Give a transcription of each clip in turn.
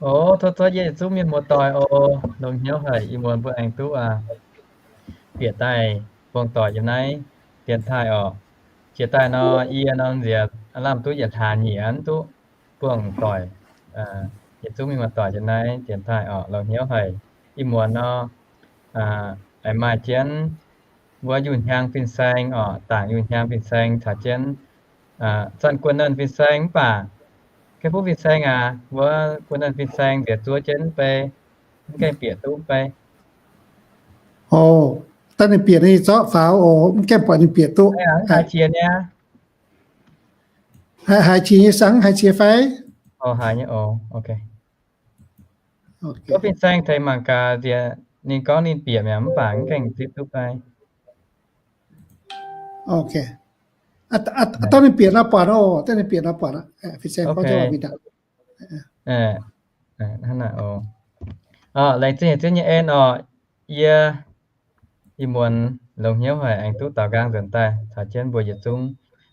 O, tov zorqv yietc zungv mienh muoz-doic o, longx hnyouv haic ih muonz mbuo aengx duqv bieqc daaih buangh doic yiem naaiv dienx taaih oc. Jiex daaih nor, yie nor nziex lamh duqv yietc hlaax nyeic aqv, duqv buangh doic, yietc zungv mienh muoz-doic yiem naaiv dienx taaih oc. Longx hnyouv haic. Ih muonz nor, aengx maaih jienv wuov Yunh Hnyangx fin-saeng oc, Daangc Yunh Hnyangx fin-saeng caux jienv Zanc Guonh Nernh fin-saeng mv baac, Kei Fuv fin-saeng aac, wuov Guonh Nernh fin-saeng nziex zuov jienv mv bei, mv gaengh bieqc duqv mv bei. O, daaih ninh bieqc ninh zorqv faaux oc, mv gaengh buatc ninh bieqc duqv. Haaix qiex niaa? Haaix qiex nyei, sang haaix qiex fai? O, haaix nyei oc. Wuov fin-saeng tengx mangc gaax nziex ninh gorngv ninh bieqc mi'aqv mv baac mv gaengh zipv duqv fai. Dauh ninh bieqc nor buatc oc, dauh ninh bieqc nor buatc. Fin-saeng gorngv, laengz zingh haic zingv nyei en oc. Yie ih muonz longx hnyouv haic aengx duqv daaux nqaang nzuonx daaih caux jienv mbuo yietc zungv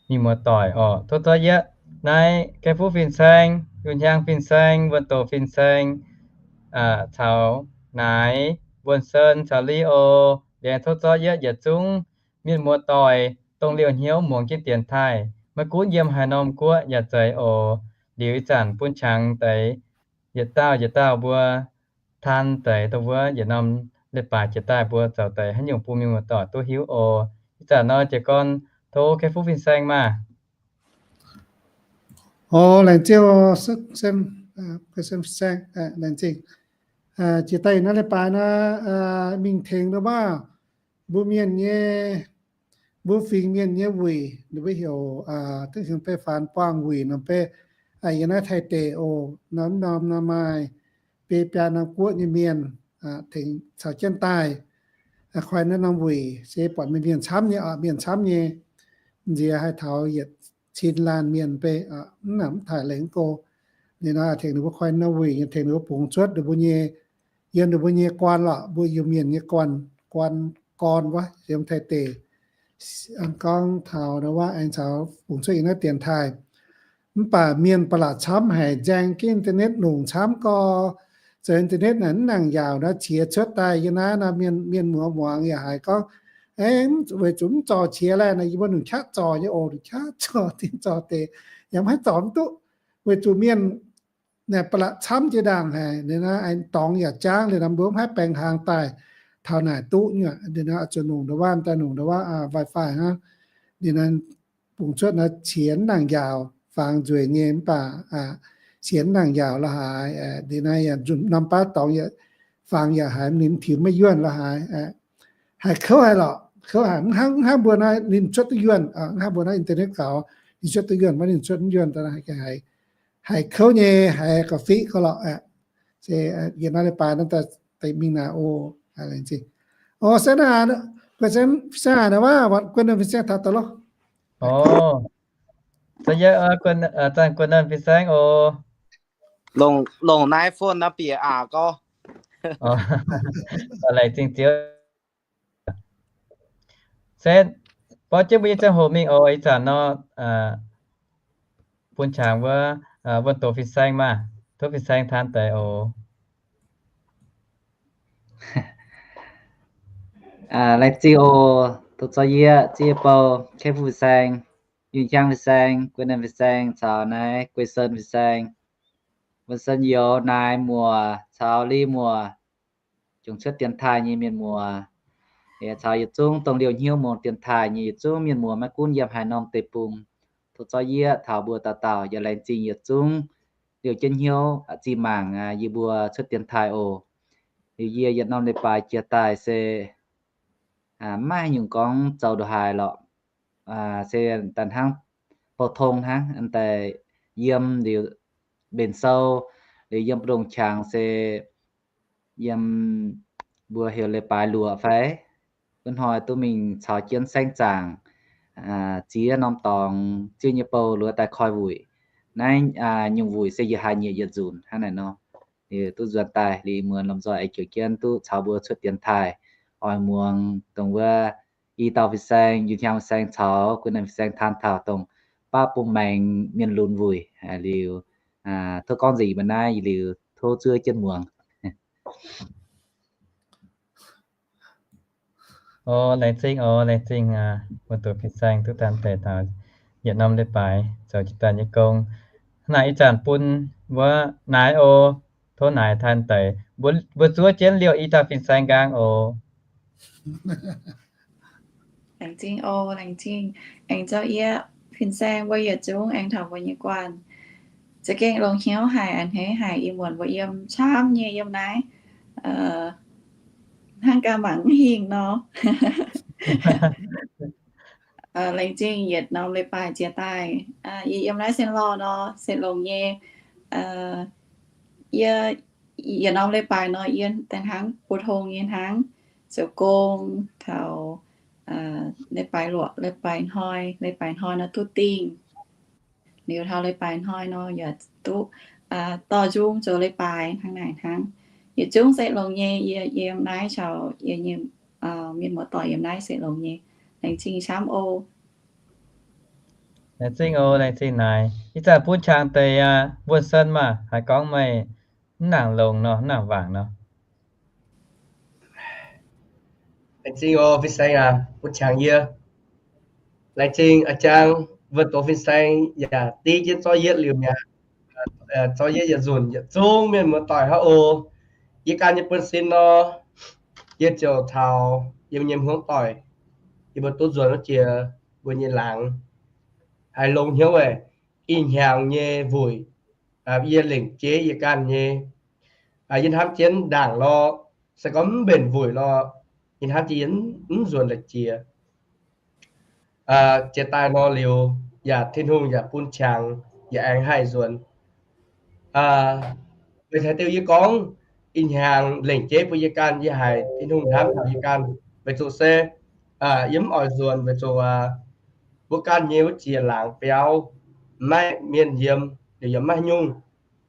mienh muoz-doic oc. Tov zorqv yietv naaiv Kei Fuv fin-saeng, Yunh Hnyangx fin-saeng, Wuonh Doc fin-saeng, caux naaiv Wuonh Sen caux Li O, liuz tov zorqv yietv yietc zungv mienh muoz-doic dongh liouh hnyouv muangx jienv dienx taaih, maiv gunv yiem haaix norm guoqv yaac zeiz oc. Liuz ih zanc bun qangx deix yietc dauh yietc dauh mbuo taan deix dongh wuov yietc norm leiz-baaix jiex daaih mbuo zoux deix haaix nyungc bun mienh muoz-doic duqv hiuv oc. Ih zanc nor jiez gorn tov Kei Fuv fin-saeng maah. O, laengz zingh, laengz zingh. Jiex daaih naaiv leiz-baaix naaiv mingh tengx nor maah, mbuo mienh nyei, mbuo fingx mienh nyei wuic, ninh mbuo heuc dengv heuc bei faanx buangh wuic nor bei, yiem naaiv Taiv deic oc, norm norm nor maaih biei biaa norm guoqv nyei mienh tengx caux jienv daaih. Koi naaiv norm wuic se buatc mienh mienh camv nyei oc, mienh camv nyei. Nziex haih taux yietc cin laanh mienh bei, mv nangc mv taaih lengh go. Ninh nor tengx ninh mbuo koi norm wuic, tengx ninh mbuo bungx cuotv ninh mbuo nyei, yiem ninh mbuo nyei guan lorqc, mbuo Iu-Mienh nyei guan, guan gorn wuov, yiem Taiv deic. Gorngv taux wuov aengx caux bungx cuotv yiem naaiv dienx taaih. Mv baac mienh ba'laqc camv haic, nzaeng jienv internet nongc camv gorx. Zoux internet naaic mv nangc yaauc nor, qiex cuotv daaih yiem naaiv nor, mienh, mienh muoz muangx yaac haiz gorngv, weic zuqc mv zorc qiex laeh nor, yie mbuo nungc qaqv zorc nyei oc, nungc qaqv zorc, zorc deix yaac mv haih zorc mv duqv, weic zuqc mienh naaic ba'laqc camv jiex ndaangc haic. Ninh naaiv aengx dorngx yaac jangv, liuz nor mbuo mv haih baengh hnaangx daaih taux naaic duqv nyei. Ninh naaiv zuqc nongc ndau-wav daaih, nongc ndau-wav wifi hnangv. Ninh naaiv bungx cuotv naaiv qiex mv nangc yaauc, fangx nzueic nyei mv baac qiex mv nangc yaauc la'haaix. Ninh naaiv yaac norm baav dorngx, fangx yaac haiz ninh tiux maiv yuonh la'haaix. Haiz kouv haic lorqc, kouv haic. Mv hnangv, mv hnangv mbuo naaiv ninh cuotv duqv yuonh, mv hnangv mbuo naaiv internet gaux, ninh cuotv duqv yuonh, maiv ninh cuotv mv yuonh, haiz kouv nyei, haiz ga'fiqv ga'lorqc aqv. Se yiem naaiv leiz-baaix naaiv daaih mingh naaic oc. Laengz zingh. O, se naaic, guei se, se naaic wuov, guei naaiv fin-saeng taux daaih loh. O, zanc guei naaiv fin-saeng oc. Longc naaiv phone naaiv bieqc aqv gorx. Laengz zingh Ziouv. Se, borqv jienv mbuo nyei ziangh hoc mingh oc. Ih zanc nor, bun qangx wuov, wuov doqc fin-saeng maah, tov fin-saeng taan deix oc. Laengz zingh oc. Tov zorqv yie, ziev yie bou, Kei Fuv fin-saeng, Yunh Hnyangx fin-saeng, Guei Nernh fin-saeng caux naaiv Guei Sen fin-saeng, Wuonh Sen Youz, Naaiv Muoz caux Li Muoz, jomc cuotv dienx taaih nyei mienh muoz, caux yietc zungv dongh liouh hnyouv muangx dienx taaih nyei yietc zungv mienh muoz maiv gunv yiem haaix norm deic-bung. Tov zorqv yie taux mbuo dauh dauh yaac laengz zingh yietc zungv liouh jienv hnyouv zinh mangc yie mbuo cuotv dienx taaih oc. Liuz yie yietc norm leiz-baaix jiex daaih se maiv haaix nyungc gorngv zoux ndongc haaix lorqc. Se daaih hnangv bou tong hnangv, daaih yiem liuz mbenc sou, liuz yiem mbu'ndongx qangx se yiem mbuo heuc leiz-baaix luoqc fai, wuov hnoi duqv mingh caux jienv saengv zaangc ziex norm dorngx ziex nyei bou luoqc daaih koi wuic. Naaiv nyungc wuic se yie haiz nyieqc yietc nzunc hnangv naaic nor. Liuz duqv nzuonx daaih liuz muonz lomh nzoih aengx juoqc jienv duqv caux mbuo cuotv dienx taaih, oix muangx dongh wuov i dauh fin-saeng, Yunh Hnyangx fin-saeng caux Guei Nernh fin-saeng taan taux dongh baav bung maengx mienh lunx wuic. Liuz tov gorngv nzengc mbuo naaiv liuz, tov zuov jienv muangx. O, laengz zingh, o, laengz zingh, mbuo doqc fin-saeng duqv daan deix taux yietc norm leiz-baaix zoux jiex daaih nyei gong. Hnangv naaic ih zanc bun mbuo naaiv o, tov naaic taan deix, mbuo zuov jienv liouh i dauh fin-saeng nqaang o. Laengz zingh o, laengz zingh. Aengx zoux yie fin-saeng mbuo yietc zungv aengx taux mbuo nyei guanh. Za'gengh longx hnyouv haic, a'hneiv haic, ih muonz mbuo yiem camv nyei yiem naaiv, hnangv ganh mangc mv hingh nor. Laengz zingh yietc norm leiz-baaix jiex daaih. Yie yiem naaiv Sien Lorh nor se longx nyei. Yie yietc norm leiz-baaix nor yie daaih hnangv bu tong nyei hnangv, zoux gong taux leiz-baaix luoqc, leiz-baaix hnoi, leiz-baaix hnoi nor duqv dingh. Liuz taux leiz-baaix hnoi nor yaac duqv dorh nzung zoux leiz-baaix hnangv naaic hnangv. Yietc zungv se longx nyei, yie yiem naaiv caux yie nyei mienh muoz-doic yiem naaiv se longx nyei. Laengz zingh camv o. Laengz zingh o, laengz zingh naaic. Ih zanc bun qangx deix aqv, Wuonh Sen maah, haiz gorngv meih mv nangc longx nor, mv nangc wangc nor. Laengz zingh o, fin-saeng aac, bun qangx yie. Laengz zingh a'jang wuov doqc fin-saeng yaac div jienv zorqv yietv liuz mi'aqv. Zorqv yietv yietc nzunc yietc zungv mienh muoz-doic hnangv oc. Yie ganh nyei buonv-sin nor, yie ziouc taux yie nyei hmuangv doic, yie mbuo duqv nzuonx wuov jiex mbuo nyei laangz, haiz longx hnyouv weic ih hnyangx nyei wuic, yie lengc jeiv yie ganh nyei. Yie hnamv jienv ndaangc lorqc, se gorngv mv mbenc wuic lorqc, yie hnamv jienv yie mv nzuonx la'jiex. Jiex daaih nor liuz, yaac Tin-Hungh yaac bun qangx, yaac aengx haih nzuonx. Weic haaix diuc yie gorngv ih hnyangx lengc jeiv bun yie ganh, yie haiz Tin-Hungh hnamv taux yie ganh, weic zuqc se yie mv oix nzuonx weic zuqc mbuo ganh nyei wuov jiex laangz biauv maiv mienh yiem, liuz yaac maiv nyungc.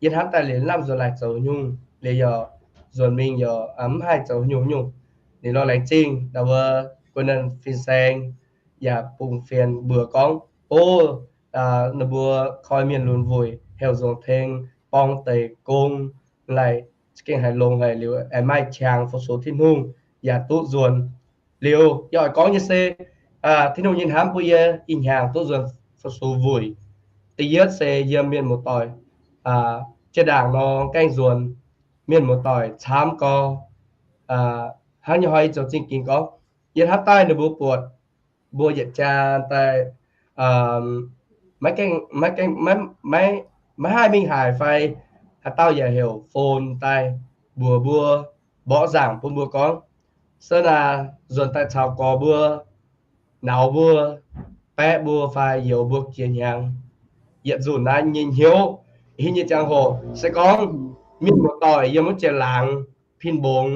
Yie hnamv daaih liuz lamh nzuonx laaic zoux nyungc, liuz yaac nzuonx mingh yaac mv haih zoux nyungc nyungc. Liuz nor laengz zingh ndau wuov guon naanh fin-saeng yaac bungx fienx mbuox gorngv, o, ninh mbuo koi mienh lunx wuic, heuc nzongc teng borng deix gong, laaic za'gengh haiz longx haic liuz aengx maaih qangx fu-sux Tin-Hungh yaac duqv nzuonx. Liuz yie oix gorngv nyei se, Tin-Hungh nyei hnamv bun yie ih hnyangx duqv nzuonx fu-sux wuic. Da'yietv se yiem mienh muoz-doic jiex ndaangc nor gaengh nzuonx, mienh muoz-doic camv gau. Hnangv nyei hnoi yie zoux zingh gingx gorngv, yie hnamv daaih ninh mbuo buatc mbuo yietc jaa daaih maiv gaengh, maiv haih mingh haaix fai haaix dauh yaac heuc phone daaih mbuox mbuo, mborqv nzaangc bun mbuo gorngv, se naaic nzuonx daaih caux gorx mbuo, nauz mbuo, baeqv mbuo fai youz mbuo jiex hnyangx. Yietc nzunc naaiv nyei hnyouv, hinh nyei ziangh hoc se gorngv mienh muoz-doic yiem wuov jiex laangz pin mbongx,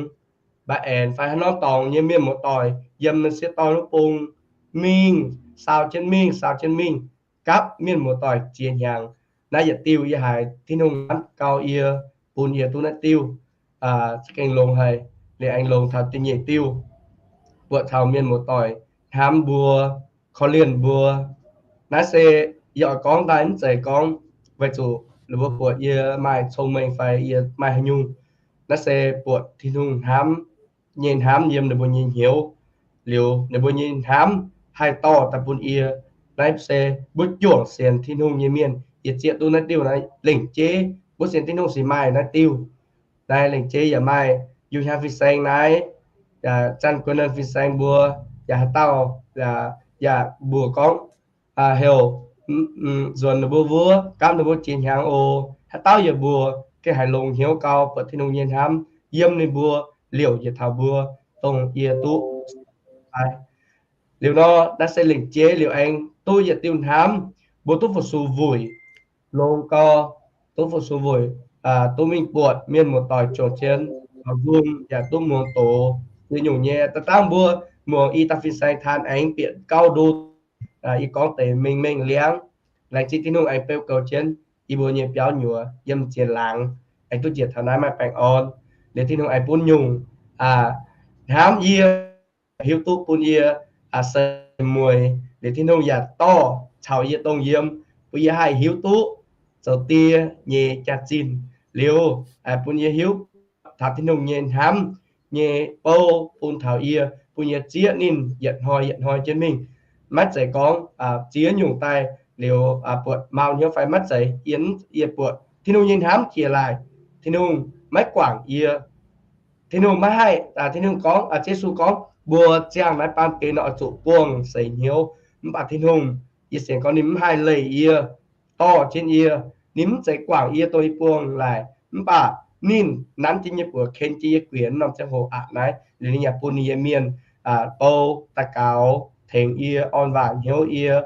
mbaa aengx fai haaix norm dorngx nyei mienh muoz-doic yiem sieqv dorn wuov bung mingh, saau jienv mingh, saau jienv mingh, gapv mienh muoz-doic jiex hnyangx. Naaiv yietc diuh yie haiz Tin-Hungh hnamv gau yie, bun yie duqv naaiv diuh za'gengh longx haic. Liuz aengx longx taux da'nyeic diuh, buatc taux mienh muoz-doic hnamv mbuo, korv-lienh mbuo. Naaiv se yie oix gorngv daaih mv zeiz gorngv weic zuqc ninh mbuo buatc yie maaih cong-mengh fai yie maaih haaix nyungc. Naaiv se buatc Tin-Hungh hnamv nyei hnamv yiem ninh mbuo nyei hnyouv, liuz ninh mbuo nyei hnamv haih dorh daaih bun yie. Naaiv se mbuo juangc sienx Tin-Hungh nyei mienh, yie zieqv duqv naaiv diuh naaiv lengc jeiv mbuo sienx Tin-Hungh se maaih naaiv diuh. Naaiv lengc jeiv yaac maaih Yuh Hnyangx fin-saeng naaiv, Zanc Guoqv Naanh fin-saeng mbuo, yaac haaix dauh yaac mbuox gorngv, heuc nzuonx ninh mbuo wuov, gapv ninh mbuo jiex hnyangx oc. Haaix dauh yaac mbuox, gengh haiz longx hnyouv gau, buatc Tin-Hungh nyei hnamv yiem ninh mbuo, liouc njiec taux mbuo, dongh yie duqv. Liuz nor, naaiv se lengc jeiv liuz aengx duqv yietc diuh hnamv, mbuo duqv fu-sux wuic, longx gau, duqv fu-sux wuic, duqv mingh buatc mienh muoz-doic juangc jienv, mbuo yaac duqv muangx doz nyei nyungc nyei. Da'dangv mbuo muangx i dauh fin-saeng taan aengx bieqc gauh nduqc. Yie gorngv deix mengh mengh liangv. Laengz zingh Tin-Hungh aengx beu goux jienv yie mbuo nyei biauv nyuoz yiem ziex laangz, aengx duqv njiec taux naaiv maaih baengh orn. Liuz Tin-Hungh aengx bun nyungc hnamv yie, hiuv duqv bun yie se mueiz. Liuz Tin-Hungh yaac dorh caux yie dongh yiem, bun yie haih hiuv duqv zoux die nyei jaax-zinh. liuz, bun yie hiuv taux Tin-Hungh nyei hnamv nyei bou bun taux yie, bun yie zieqv ninh yietc hnoi yietc hnoi jienv mingh. Maiv zeiz gorngv ziex nyungc daaih liuz buatc mau hnyouv fai maiv zeiz. Yie, yie buatc Tin-Hungh nyei hnamv jiex laaic. Tin-Hungh maiv guangc yie. Tin-Hungh maiv haih, Tin-Hungh gorngv, Yesu gorngv, mbuo ziangh naaiv baamh gen nor oix zuqc buangh seix hnyouv. Mv baac Tin-Hungh, yie sienx gorngv ninh mv haih leih yie, dorh jienv yie. Ninh mv zeiz guangc yie dongh yie buangh laaic, mv baac ninh nanv jienv yie buoz, ken jienv yie guiex norm ziangh hoc aqc naaiv. Liuz ninh yaac bun ninh nyei mienh bou, daux gaux, tengx yie, orn waac hnyouv yie.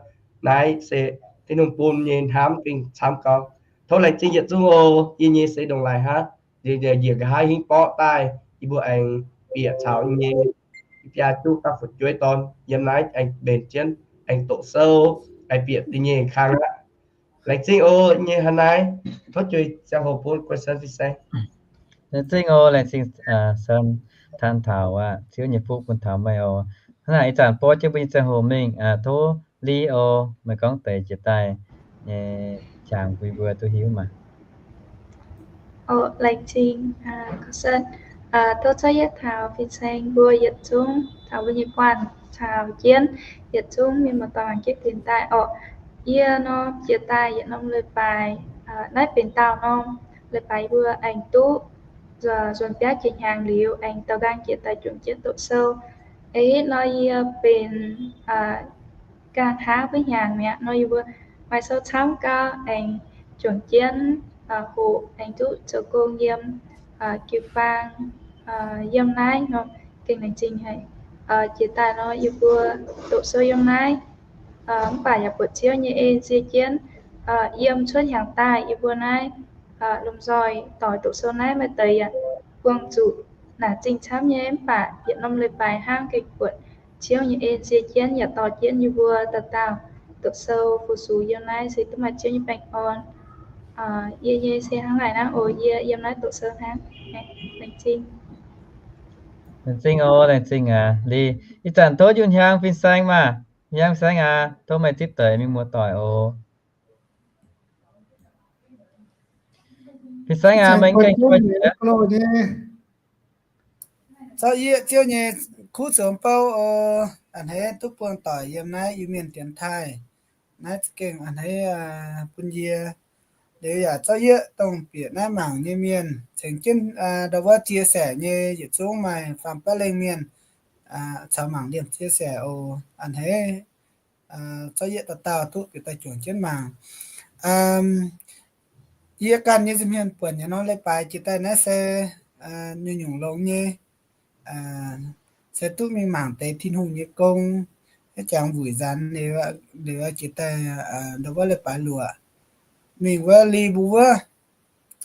Naaiv se Tin-Hungh bun nyei hnamv gengh camv gau. Tov laengz zingh yietc zungv oc. Yie nyei se ndongc laaix hnangv. Njiec nqa'haav hingv borqv daaih, yie mbuo aengx bieqc caux nyei biaa juqv gauh fu'jueiv dorn yiem naaiv aengx mbenc jienv, aengx doqc sou, aengx bieqc da'nyeic kang aqv. Laengz zingh oc. Yie nyei hnangv naaiv, tov juix ziangh hoc bun question fin-saeng. Laengz zingh oc. Laengz zingh Sun 探讨 aqv. Ziouv nyei fuqv bun taux meih oc. Hnangv naaic ih zanc borqv jienv mbuo nyei ziangh hoc mingh, tov Li oc, meih gorngv deix jiex daaih nyei qangx bun mbuo duqv hiuv maah. Laengz zingh Sun. Tov zorqv yietv taux fin-saeng mbuo yietc zungv taux mbuo nyei guanh caux jienv yietc zungv mienh muoz-doic mangc jienv dinx daaih orqc. Yie norm jiex daaih yietc norm leiz-baaix, naaiv benx daauh norm leiz-baaix yie mbuo aengx duqv nzuonx biauv jiex hnyangx liuz aengx daaux nqaang jiex daaih juangc jienv doqc sou. Eix nor yie benx gaang hnangv wuov hnyangx mi'aqv nor yie mbuo maaih sou camv gau aengx juangc jienv hoqc aengx duqv zoux gong yiem jiu-baang, yiem naaiv nor gengh laengz zingh haic. Jiex daaih nor yie mbuo doqc sou yiem naaiv, mv baac yaac buatc Ziouv nyei en nzie jienv yiem cuotv hnyangx daaih yie mbuo naaiv lomh nzoih doix doqc sou naaiv maaih deix yaac buangh zuqc naaic zingh camv nyei, mv baac yietc norm leiz-baaix hnangv gengh buatc Ziouv nyei en nzie jienv yaac dorh jienv yie mbuo dauh dauh doqc sou fu-sux yiem naaiv se duqv maaih Ziouv nyei baengh orn. Yie nyei se hnangv naaic hnangv oc. Yie yiem naaiv doqc sou hnangv. Laengz zingh. Laengz zingh oc. Laengz zingh aac Li. Ih zanc tov njunh hnyangx fin-saeng maah. Hnyangx fin-saeng aac, tov meih zipv deix mienh muoz-doic oc. Fin-saeng aac, meih gengh gorngv nyei, zorqv yie Ziouv nyei kuv zoux bou oc. A'hneiv duqv buangh doic yiem naaiv Iu-Mienh dienx taaih. Naaiv za'gengh a'hneiv bun yie. Liuz yaac zorqv yie dongh bieqc naaiv mangc nyei mienh cengx jienv ndau wuov chia sẻ nyei yietc zungv maaih faam baav lengh mienh caux mangc liemh chia sẻ oc. A'hneiv zorqv yie dauh dauh duqv bieqc daaih juangc jienv mangc. Yie ganh nyei nza'hmien buonc nyei norm leiz-baaix jiex daaih naaiv se nyungc-nyungc longx nyei, se duqv mingh mangc deix Tin-Hungh nyei gong, jangx wuic nzanx liuz jiex daaih ndau wuov leiz-baaix luoqc mingh wuov Li mbuo wuov.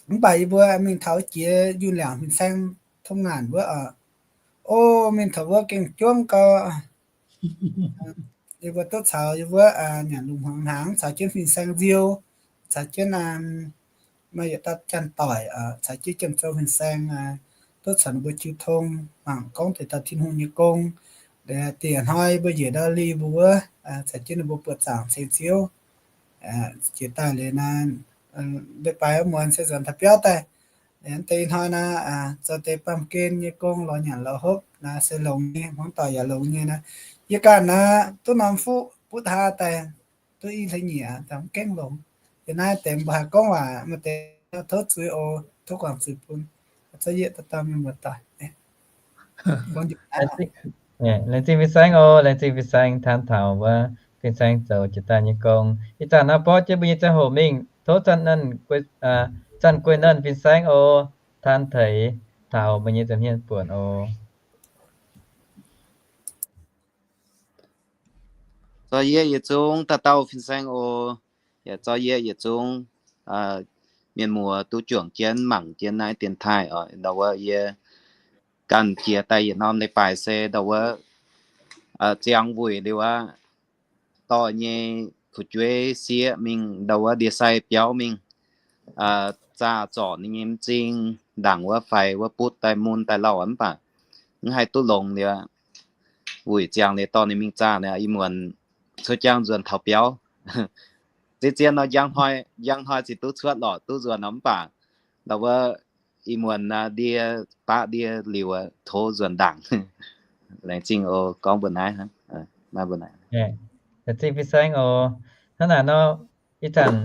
Mv baac yie mbuo mingh taux jiex Yunh Liangc fin-saeng tong ngaanc wuov oc. O, mingh taux wuov gengh juangv gau. Yie mbuo duqv caux yie wuov nyanc lungh hmuangx hnaangx caux jienv fin-saeng nziou, caux jienv maaih yietc dauh janx-doic caux jienv Janx-Zou fin-saeng duqv caux ninh mbuo jiu tong mangc gorngv deix dauh Tin-Hungh nyei gong. Diex hnoi mbuo njiec ndau Li mbuo wuov caux jienv ninh mbuo buoqc zaangc ceng Ziouv. Jiex daaih liuz naaiv, leiz-baaix muonz se nzuonx taux biauv daaih. Deix hnoi naaiv zoux deix baamh gen nyei gong lorz nyanc lorz hopv naaiv se longx nyei, hmuangv doic yaac longx nyei naaiv. Yie ganh naaiv duqv norm fuqv butv haa daaih duqv i hleix nyieqc, mv gengh longx. Yie naaiv deix mbuo haiz gorngv waac maaih deix tov zuiz oc, tov guangc zuiz bun. Zorqv yie dauh dauh mienh muoz-doic. Laengz zingh fin-saeng oc. Laengz zingh fin-saeng ท่านเฒ่า wuov, fin-saeng zoux jiex daaih nyei gong. Ih zanc naaiv borqv jienv mbuo nyei ziangh hoc mingh, tov Zanc Gueix Nanv fin-saeng oc. ท่านเฒ่า taux meih nyei nza'hmien buonc oc. Zorqv yie yietc zungv dauh dauh fin-saeng oc. Yaac zorqv yie yietc zungv mienh muoz duqv juangc jienv mangc jienv naaiv dienx taaih oc. Ndau wuov yie ganh jiex daaih yietc norm leiz-baaix se ndau wuov ziangx wuic liuz aqv, dorh nyei fu'jueiv sieqv mingh ndau wuov ndie-sai biauv mingh zaah zorc ninh nyei m'zing, ndaangc wuov faix wuov butv daaih mun daaih lauh mv baac mv haih duqv longx liuz, wuic ziangx liuz dorh ninh mingh zaah liuz ih muonz cuotv jangv nzuonx taux biauv. Zien-zien nor njang hnoi, njang hnoi ziouc duqv cuotv lorqc, duqv nzuonx nor mv baac la'wuov ih muonz ndie, baqv ndie liuz tov nzuonx ndaangc. Laengz zingh oc, gorngv mbuo naaiv hnangv. Laengz zingh fin-saeng oc. Hnangv naaic nor, ih zanc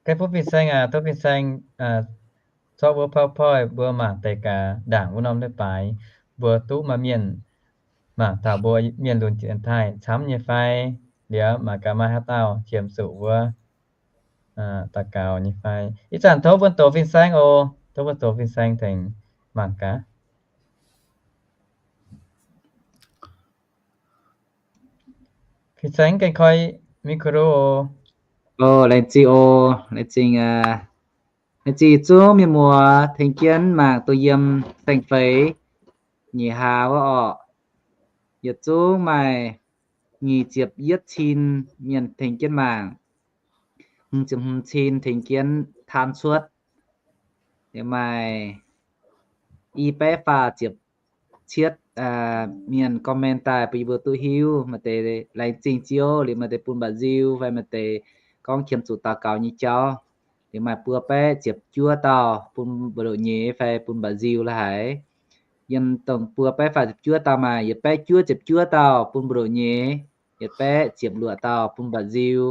gaeqv fuqv fin-saeng aac, tov fin-saeng zorqv wuov PowerPoint mbuo mangc deix gaax ndaangc wuov norm leiz-baaix, mbuo duqv maaih mienh mangc taux mbuo mienh lunx jiex daaih camv nyei fai? Liuz mangc gaax maaih haaix dauh qiemx zuqc wuov daux gaux nyei fai? Ih zanc tov bun doqc fin-saeng oc. Tov bun doqc fin-saeng tengx mangc gaax. Fin-saeng gengh koi micro oc. Laengz zingh oc. Laengz zingh, laengz zingh yietc zungv mienh muoz tengx jienv mangc dongh yiem saeng-feix nyic hlaax wuov orqc. Yietc zungv maaih nyic ziepc yietv cin mienh tengx jienv mangc, hmz ziepc hmz cin tengx jienv taan cuotv. Liuz maaih i baeqv faah ziepc cietv mienh comment daaih bun yie mbuo duqv hiuv. Maaih deix laengz zingh Ziouv, liuz maaih deix bun mba'nziu fai maaih deix gorngv qiemx zuqc daux gaux nyei jauv. Liuz maaih buo baeqv ziepc juov dauh bun mbu'ndongx nyei fai bun mba'nziu la'haiz. Yiem dongh buo baeqv faah ziepc juov dauh maaih yietc baeqv juov ziepc juov dauh bun mbu'ndongx nyei, yietc baeqv ziepc luoqc dauh bun mba'nziu,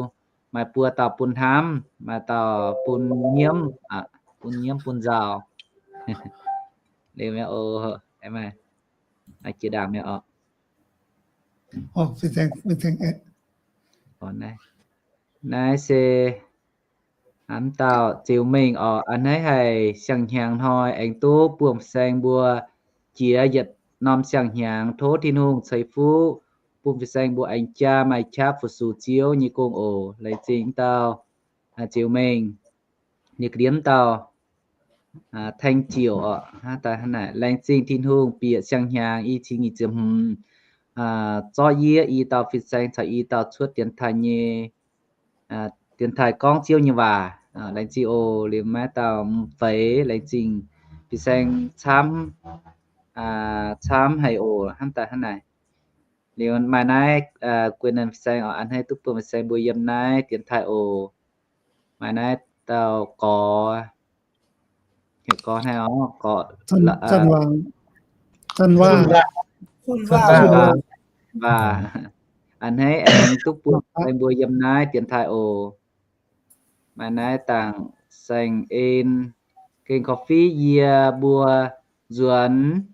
maaih buo dauh bun hnamv, maaih dauh bun nyiemv, bun nyiemv bun nzauh. Liuz mi'aqv oc, jiex ndaangc mi'aqv oc. Naaiv se hnamv dauh Ziux Mengh oc. A'hneiv haic siang-hnyangx hnoi aengx duqv buangh fin-saeng mbuo jiex yietc norm siang-hnyangx. Tov Tin-Hungh ceix fuqv bun fin-saeng mbuo aengx jaa maaih qaqv fu-sux Ziouv nyei gong oc. Laengz zingh dauh Ziux Mengh. Ninh ga'ndiev dauh Teng Ziouc oc. Laengz zingh Tin-Hungh bieqc siang-hnyangx i cin nyic ziepc hmz zorqv yie i dauh fin-saeng caux i dauh cuotv dienx taaih nyei, dienx taaih gorngv Ziouv nyei waac. Laengz zingh oc. Liuz maiv dauh M'Feix, laengz zingh fin-saeng camv, camv haic oc. Hnamv daaih hnangv naaic. Liuz maaih naaiv guei naaiv fin-saeng oc, a'hneiv duqv buangh fin-saeng mbuo yiem naaiv dienx taaih oc. Maaih naaiv dauh Gorx, Gorx hnangv oc, Gorx, Waac, a'hneiv aengx duqv buangh fin-saeng mbuo yiem naaiv dienx taaih oc. Maaih naaiv dangc saeng en, gengh korv-fiqv yie mbuo nzuonx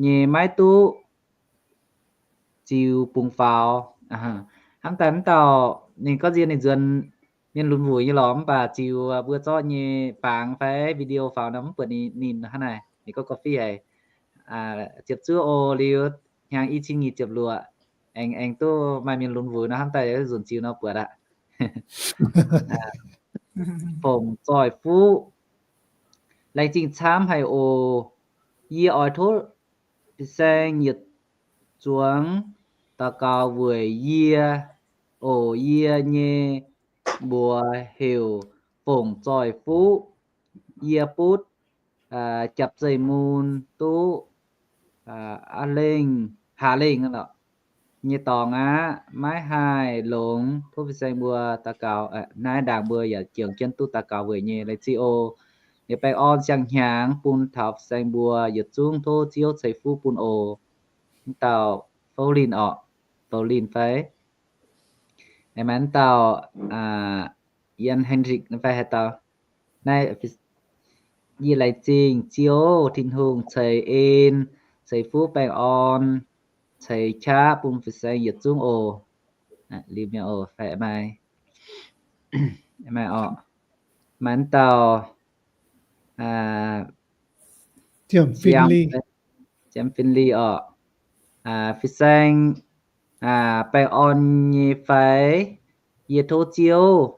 nyei maiv duqv ziux bungx faaux. Hnamv daaih mv dauh ninh gorngv nziex ninh nzuonx mienh lunx wuic nyei lorqc, mv baac ziux mbuo zorqv nyei fangx fai video faaux nor mv buatc ninh hnangv naaic. Ninh gorngv korv-fiqv haic. Ziepc zuoqv oc, liuz hnyangx i cin nyic ziepc luoqc aengx, aengx duqv maaih mienh lunx wuic nor, hnamv daaih nzunc ziux nor buatc aqv. Fongc Zoih Fuqv, laengz zingh camv haic oc. Yie oix tov fin-saeng yietc zuangx daux gaux weic yie oc. Yie nyei mbuox heuc Fongc Zoih Fuqv. Yie butv japc zeih mun duqv aav lengh, hlaax lengh nyei dorngx aqv, maiv haih longx. Tov fin-saeng mbuo daux gaux, naaiv ndaangc mbuo yaac juangc jienv duqv daux gaux weic nyei. Laengz zingh oc. Liuz baengh orn siang-hnyangx bun taux fin-saeng mbuo yietc zungv, tov Ziouv ceix fuqv bun oc. Mv dauh Fouv Linh orqc, Fouv Linh fai? Maaih mv dauh Yen Hendrik fai haaix dauh? Naaiv yie laengz zingh Ziouv Tin-Hungh ceix en, ceix fuqv baengh orn, ceix qaqv bun fin-saeng yietc zungv oc. Liuz mi'aqv oc, fai maaih, maaih orqc, maaih mv dauh Ziam Fin Li orqc. Fin-saeng baengh orn nyei fai? Yie tov Ziouv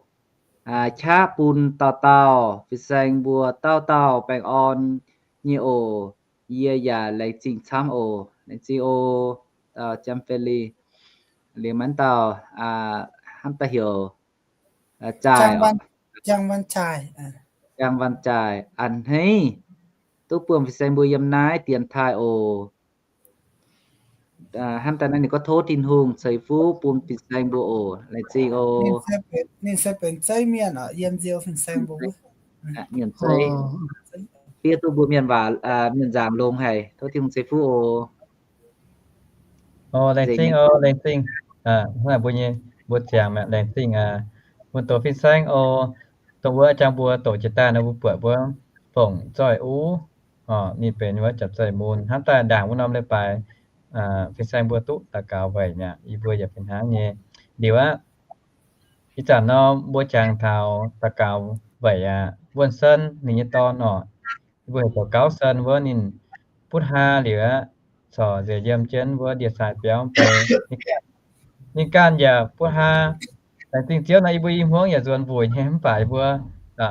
qaqv bun dauh dauh fin-saeng mbuo dauh dauh baengh orn nyei oc. Yie yaac laengz zingh camv oc. Laengz zingh oc, dauh Ziam Fin Li. Liuz maiv dauh hnamv daaih heuc Zaaic, Jaang Van Zaaic, a'hneiv duqv buangh fin-saeng mbuo yiem naaiv dienx taaih oc. Hnamv daaih naaiv ninh gorngv tov Tin-Hungh ceix fuqv bun fin-saeng mbuo oc. Laengz zingh oc. Ninh se benx zeiv mienh oc, yiem nziou fin-saeng mbuo wuov. Mienh zeiv. fiev duqv mbuo mienh waac, mienh nzaangc longx haic. Tov Tin-Hungh ceix fuqv oc. Oc, laengz zingh oc, laengz zingh. Hnangv naaic mbuo nyei, mbuo ziangx mi'aqv, laengz zingh aqv. Mbuo doqc fin-saeng oc. Dongh wuov jangx mbuo doqc jiex daaih nor, mbuo buatc mbuo fongc zoih uv, ninh benx wuov japc zeih mun. Hnamv daaih ndaangc wuov norm leiz-baaix fin-saeng mbuo duqv daux gaux weic mi'aqv. Yie mbuo yaac fih hnangv nyei. Liuz aqv, ih zanc nor mbuo jangx taux daux gaux weic aqv, Wuonh Sen ninh nyei dorn oc. Yie mbuo heuc zoux Gauv Sen wuov, ninh butv haa liuz aqv, corc nziex yiem jienv wuov ndie-sai biauv beu. Ninh ganh yaac butv haa. Laengz zingh Ziouv nor, yie mbuo i hmuangv yaac nzuonx mbuoqc nyei, mv baac yie mbuo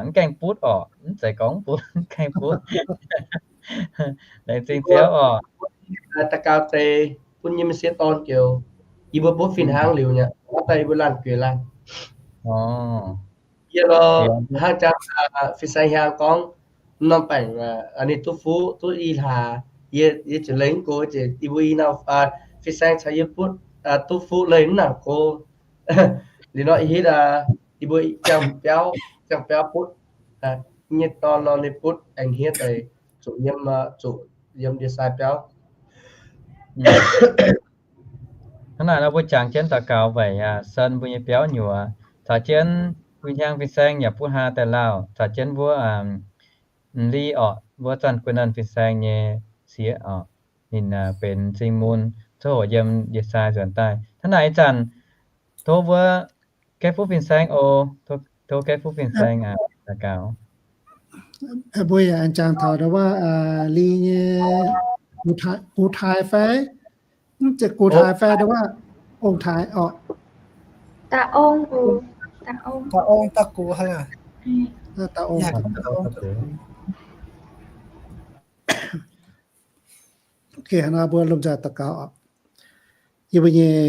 mv gaengh butv orqc. Mv zeiz gorngv butv, mv gaengh butv. Laengz zingh Ziouv orqc. Daux gaux deix bun yie mbuo m'sieqv dorn joux, yie mbuo butv fih hnangv liuz nyei, daaih yie mbuo laanh gueix laanh. Yie lorqc, hnangv jangx fin-saeng hiaang gorngv, norm baengc ninh duqv fuqv duqv i hlaax, yie ziouc leih mv go, yie mbuo i nau, fin-saeng caux yie butv duqv fuqv leih mv nangc go. Liuz nor hitv yie mbuo ziangh biauv, ziangh biauv butv nyei dorn nor, ninh butv aengx hniev deix zuqc yiem, zuqc yiem ndie-sai biauv. Hnangv naaic nor mbuo jangx jienv daux gaux weic Sen mbuo nyei biauv nyuoz, caux jienv Huin Hiaang fin-saeng yaac butv haa daaih lauh, caux jienv wuov m'li orqc, wuov zanc gu'nanh fin-saeng nyei sieqv orqc, ninh benx m'zing mun, coqv hoc yiem ndie-sai nzuonx daaih. Hnangv naaic ih zanc tov wuov Gaeqv Fuqv fin-saeng oc. Tov Gaeqv Fuqv fin-saeng daux gaux. Mbuo yaac aengx jangx taux ndau wuov Li nyei gux taaix fai, mv zeiz gux taaix fai ndau wuov ong-taaix orqc. Da'ong, da'ong, da'ong, da'gux hnangv. Ok, hnangv nor mbuo lomh nzoih daux gaux oc. Yie mbuo nyei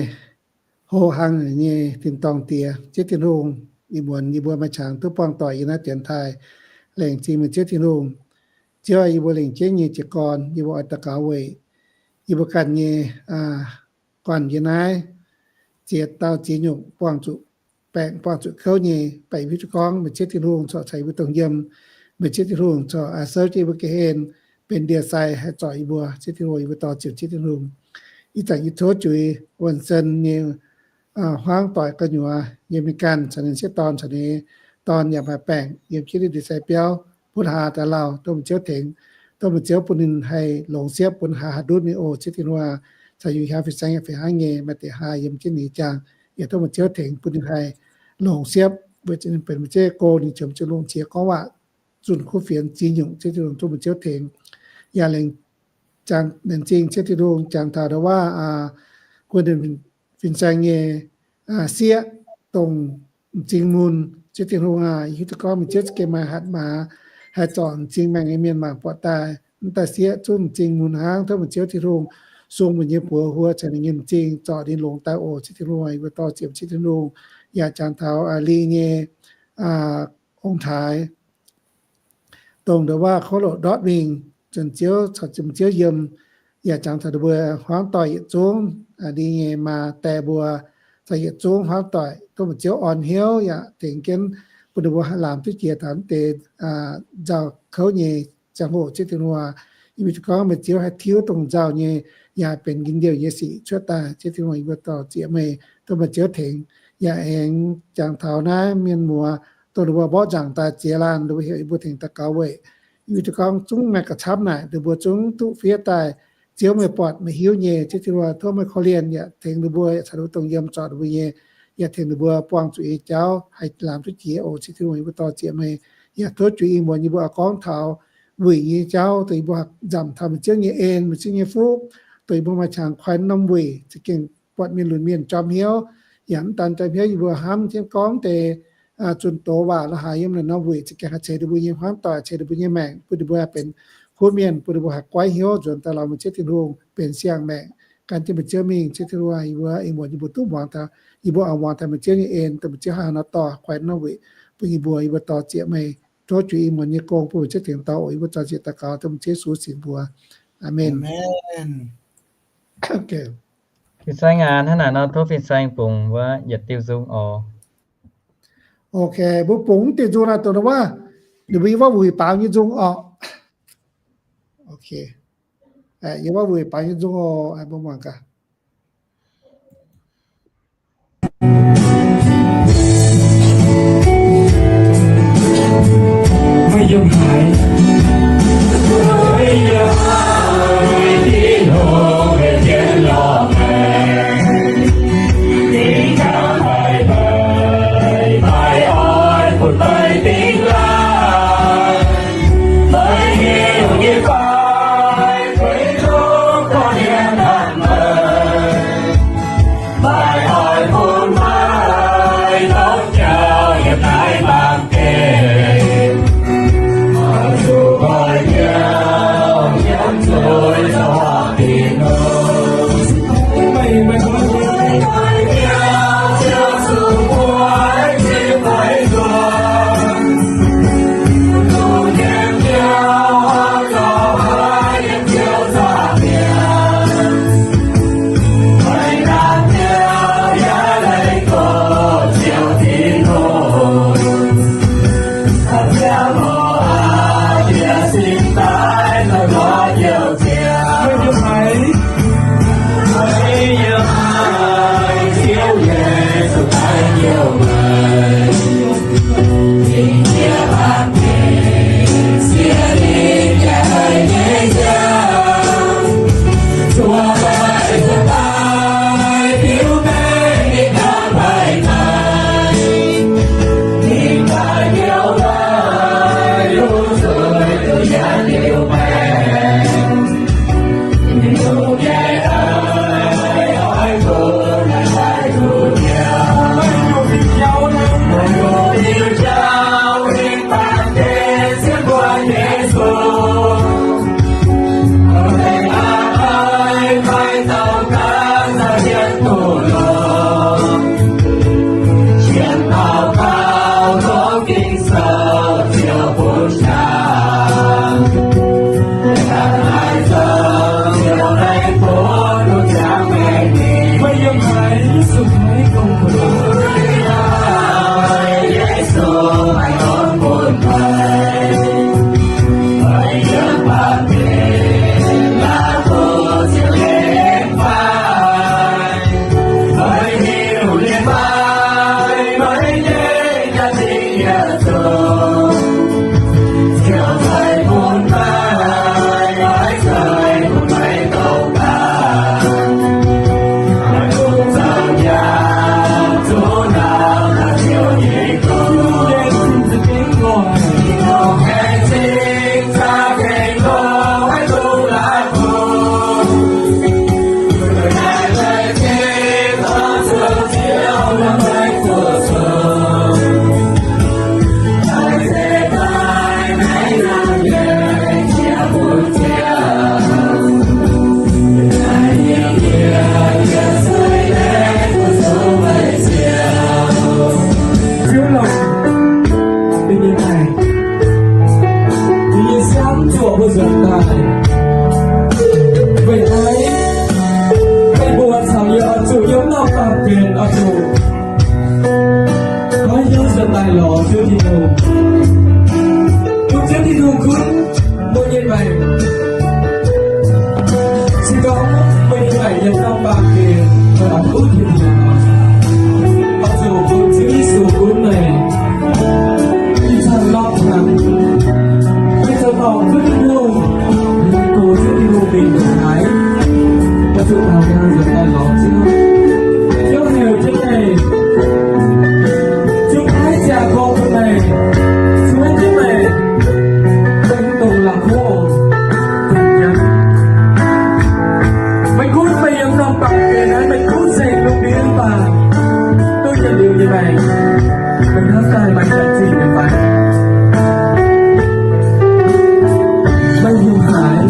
Ho hnangv nyei tin-dorngh Diex, Ziouv Tin-Hungh, ih muonz yie mbuo maaih qangx duqv buangh doic yiem naaiv dienx taaih, laengz zingh meih Ziouv Tin-Hungh. Ziouv, yie mbuo lengc jeiv nyei jiez gorn, yie mbuo oix daux gaux weic yie mbuo ganh nyei guanh yiem naaiv ziex dauh ziex nyungc buangh zuqc baengc buangh zuqc kouv nyei, baengc hiuv duqv gorngv meih Ziouv Tin-Hungh corc caux yie mbuo dongh yiem. Meih Ziouv Tin-Hungh corc souv jienv yie mbuo ga'hlen benx ndie-sai haih zorc yie mbuo. Ziouv Tin-Hungh, yie mbuo dorh ziepc Ziouv Tin-Hungh. Ih zanc yie tov juix Wuonh Sen nyei hmuangv doic gu'nyuoz, yiem mingh ganh caux ninh sieqv dorn, caux ninh dorn yaac maaih baengc yiem jienv ndie-sai biauv, butv haa daaih lauh, dongh meih Ziouv tengx, dongh meih Ziouv bun ninh haih longx siepv, bun haaix haih ndutv mingh oc. Ziouv Tin-Hungh, caux Huin Hiaang fin-saeng yaac fih hnangv nyei, maaih deix haa yiem jienv ninh nyei jaang, yaac dongh meih Ziouv tengx bun ninh haih longx siepv, weic zuqc ninh benx meih Ziouv nyei gong, ninh qiemx jienv longx jiex gorngv waac zunh kuv fienx ziex nyungc. Ziouv Tin-Hungh, dongh meih Ziouv tengx. Yaac lengc jangx, laengz zingh Ziouv Tin-Hungh jangx taux ndau wuov gu'nanh fin-saeng nyei sieqv, dongh m'zing mun. Ziouv Tin-Hungh aac, yie hiuv duqv gorngv meih Ziouv za'gengh maaih hatc maaz haih zorc m'zing maengc nyei mienh mangc buatc daaih. Mv daaih sieqv zungv m'zing mun hnangv. Tov meih Ziouv Tin-Hungh sung mbuo nyei buoz huo caux ninh nyei m'zing zorc ninh longx daaih oc. Ziouv Tin-Hungh, yie mbuo dorh ziepc Ziouv Tin-Hungh. Yaac jangx taux Li nyei ong-taaix, dongh ndau wuov kouv loc ndortv mingh, zuonx Ziouv caux ziepc Ziouv yiem. Yaac jangx taux ninh mbuo hmuangv doic yietc zungv, Li nyei maa die mbuo caux yietc zungv hmuangv doic, dongh meih Ziouv orn hnyouv yaac tengx jienv bun ninh mbuo haih laamc duqv jiex taux deix nzauh kouv nyei ziangh hoc. Ziouv Tin-Hungh, yie mbuo gorngv meih Ziouv haih tiuv dongh nzauh nyei, yaac benx njien-youh nyei sic cuotv daaih. Ziouv Tin-Hungh, yie mbuo dorh ziepc meih, dongh meih Ziouv tengx. Yaac aengx jangx taux naaiv mienh muoz, dongh ninh mbuo mborqv nzangc daaih ziex laanh, ninh mbuo heuc yie mbuo tengx daux gaux weic. Yie mbuo gorngv zungv maaih ga'camv naaic, ninh mbuo zungv duqv fiev daaih. Ziouv meih buatc meih hiuv nyei. Ziouv Tin-Hungh, tov meih korv-lienh yaac tengx ninh mbuo, yaac caux ninh mbuo dongh yiem zorc ninh mbuo nyei, yaac tengx ninh mbuo buangh zuqc nyei jauv haih laamc duqv jiex oc. Ziouv Tin-Hungh, yie mbuo dorh ziepc meih. Yaac tov juix ih muonz yie mbuo oix gorngv taux wuic nyei jauv, dongh yie mbuo nzamc taux meih Ziouv nyei en, meih Ziouv nyei fuqv, dongh yie mbuo maaih qangx koi norm wuic za'gengh buatc mienh lunx mienh jorm hnyouv. Yaac mv daan jorm hnyouv, yie mbuo hnamv jienv gorngv deix zunh doz waac la'haaix yiem naaiv norm wuic za'gengh haih ceix ninh mbuo nyei hmuangv doic, ceix ninh mbuo nyei maengc, bun ninh mbuo haih benx kuv mienh, bun ninh mbuo haih goiv hnyouv nzuonx daaih lorz meih Ziouv Tin-Hungh benx siang-maengc gan jienv meih Ziouv mingh. Ziouv Tin-Hungh, yie mbuo ih muonz yie mbuo duqv muangx taux, yie mbuo oix muangx taux meih Ziouv nyei en, dongh meih Ziouv hnangv haaix nor dorh koi norm wuic bun yie mbuo. Yie mbuo dorh ziepc meih. Tov juix ih muonz nyei gong bun meih Ziouv tengx dorh oc. Yie mbuo zaux ziex daux gaux dongh meih Ziouv Yesu singx mbuox. Aamen. Fin-saeng aac, hnangv naaic nor tov fin-saeng bungx wuov yietc diuh nzung oc. Ok, mbuo bungx diuh nzung naaiv dongh wuov, ninh mbuo yiem wuov wuic baaux nyei nzung orqc. Ok. Yie mbuo weic baaix nyei nzung oc, mbuo mangc gaax. Meih yiem haaix? Meih yiem haaix, Tin-Hungh, meih jienv lorz meih. Dingh ganh meih, meih oix bun meih dingh laanh. Meih hiuv nyei fai? Meih longc korv-lienh hnamv meih. Meih oix bun meih zorqv jauv yiem naaiv baamh gen. Meih zuqc oix jauv yiem zuiz zoux horpc Tin-Hungh. Meih, meih oix jauv, Ziouv zuqc buatc meih zuqc Ziouv longc ninh nyei maengc, ninh nyei siang zuoqc mbuo nzuonx daaih. Weic naaiv, meih mbuo caux yie oix zuqc yiem norm baamh gen oix zuqc goiv hnyouv nzuonx daaih lorz Ziouv Tin-Hungh. Bun Ziouv Tin-Hungh gunv mbuo nyei maengc. Se gorngv meih nyei maengc yiem norm baamh gen, meih oix gunv Tin-Hungh, oix zuqc bun Ziouv Yesu gunv meih. Ih zanc lorz hnaangx, meih zoux dorngc gunv Tin-Hungh, meih goux Ziouv Tin-Hungh mingh haaix, oix zuqc taux hnyouv nzuonx daaih lorz Ziouv. Ziouv heuc jienv meih, Ziouv paaiv ziangh gorngv bun meih, cuotv jienv meih, meih mv dungx la'kuqv. Meih gunv meih yiem norm baamh gen naaiv, meih gunv zengc lungh ndiev mv baac duqv yietc liuz nyei maengc. Meih hnamv daaih maaih ziex zingh nyei fai? Meih yiem haaix?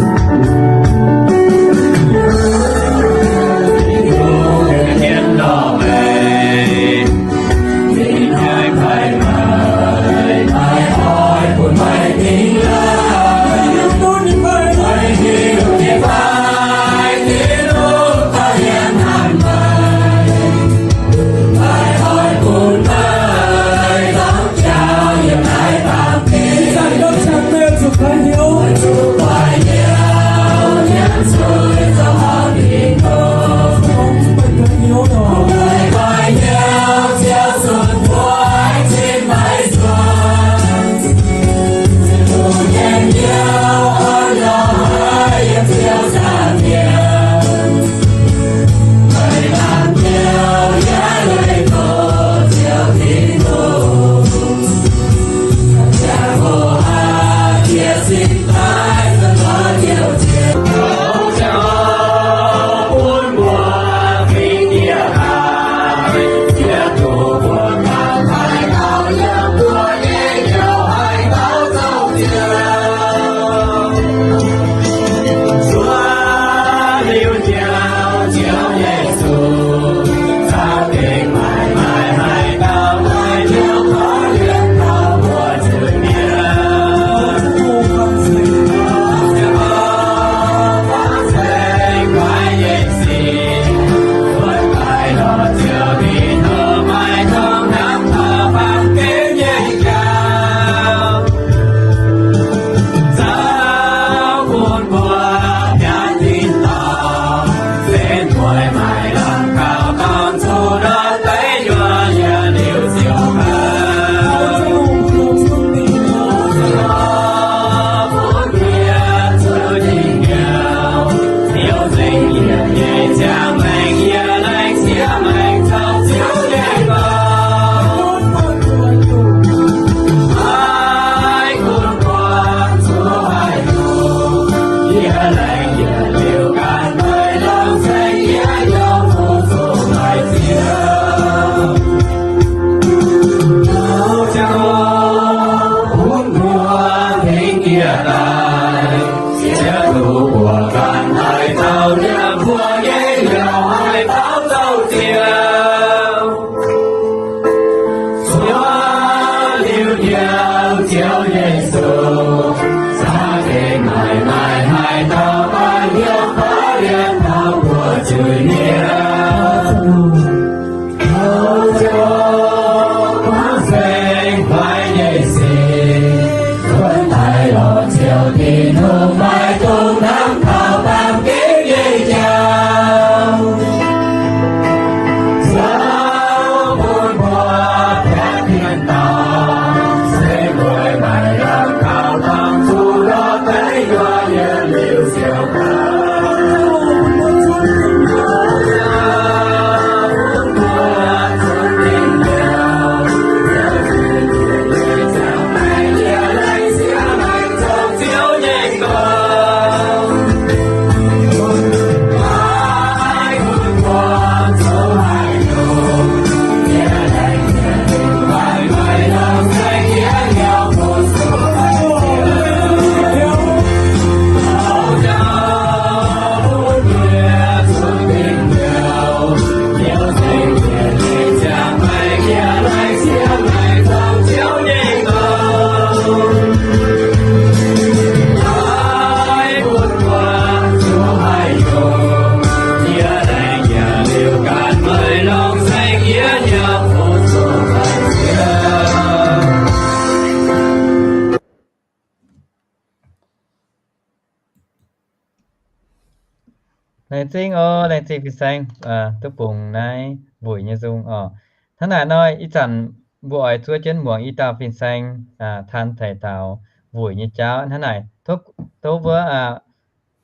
Laengz zingh oc, laengz zingh fin-saeng, duqv bungx naaiv wuic nyei nzung oc. Hnangv naaic nor, ih zanc mbuo oix zuov jienv muangx i dauh fin-saeng taan taaix daux wuic nyei jauv. Hnangv naaic, tov mbuo,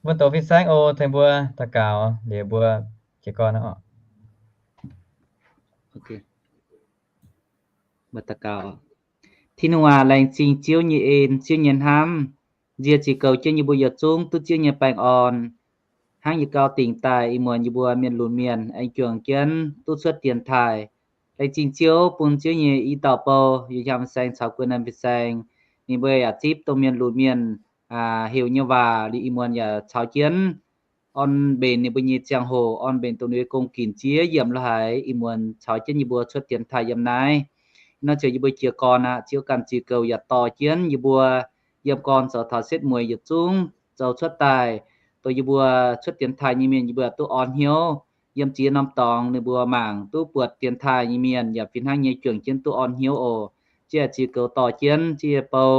mbuo doqc fin-saeng oc, tengx mbuo daux gaux liuz mbuo jiez gorn oc. Mbuo daux gaux. Tin-Hungh aac, laengz zingh Ziouv nyei en, Ziouv nyei hnamv, nziex ziux goux jienv yie mbuo yietc zungv duqv Ziouv nyei baengh orn. Hnangv yie gau dingc daaih ih muonz yie mbuo mienh lunx mienh aengx juangc jienv duqv cuotv dienx taaih. Laengz zingh Ziouv bun Ziouv nyei i dauh bou, Yunh Hnyangx Fin-Saeng caux Guei Naanh Fin-Saeng, ninh mbuo yaac zipv dongh mienh lunx mienh heuc nyei waac liuz ih muonz yaac caux jienv orn mbenc ninh mbuo nyei ziangh hoc, orn mbenc dongh ninh mbuo gong-ginc ziex yiemc lo haic ih muonz caux jienv yie mbuo cuotv dienx taaih yiem naaiv. Ih nor ziouc yie mbuo jiez gorn aqv. Ziouv ganh ziux goux yaac dorh jienv yie mbuo yiem gorn zoux taux setv mueiz yietc zungv zoux cuotv daaih. Dongh yie mbuo cuotv dienx taaih nyei mienh yie mbuo duqv orn hnyouv. Yiem ziex norm dorngx ninh mbuo mangc duqv buatc dienx taaih nyei mienh yaac fih hnangv nyei juangc jienv duqv orn hnyouv oc. Ziouv ziux goux dorh jienv ziouc bou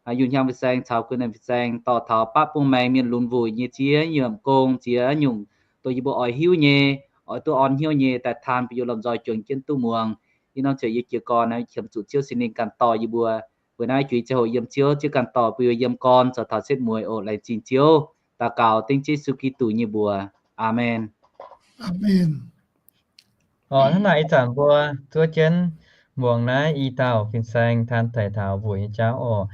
Yunh Hnyangx Fin-Saeng caux Guei Naanh Fin-Saeng dorh taux baqv bung maengx mienh lunx wuic nyei ziex yiemc gong ziex nyungc, dongh yie mbuo oix hiuv nyei, oix duqv orn hnyouv nyei daaih taan bun yie lomh nzoih juangc jienv duqv muangx. Ih norm ziouc yie jiez gorn qiemx zuqc Ziouv Singx Lingh ganh dorh yie mbuo. Weic naaiv juix ziangh hoc yiem Ziouv, Ziouv ganh dorh bun yie yiem gorn zoux taux setv mueiz oc. Laengz zingh Ziouv. Daux gaux dengv Yesu Giduc nyei mbuox. Aamen. Aamen. Oc, hnangv naaic ih zanc mbuo zuov jienv muangx naaiv i dauh fin-saeng taan taaix taux wuic nyei jauv oc.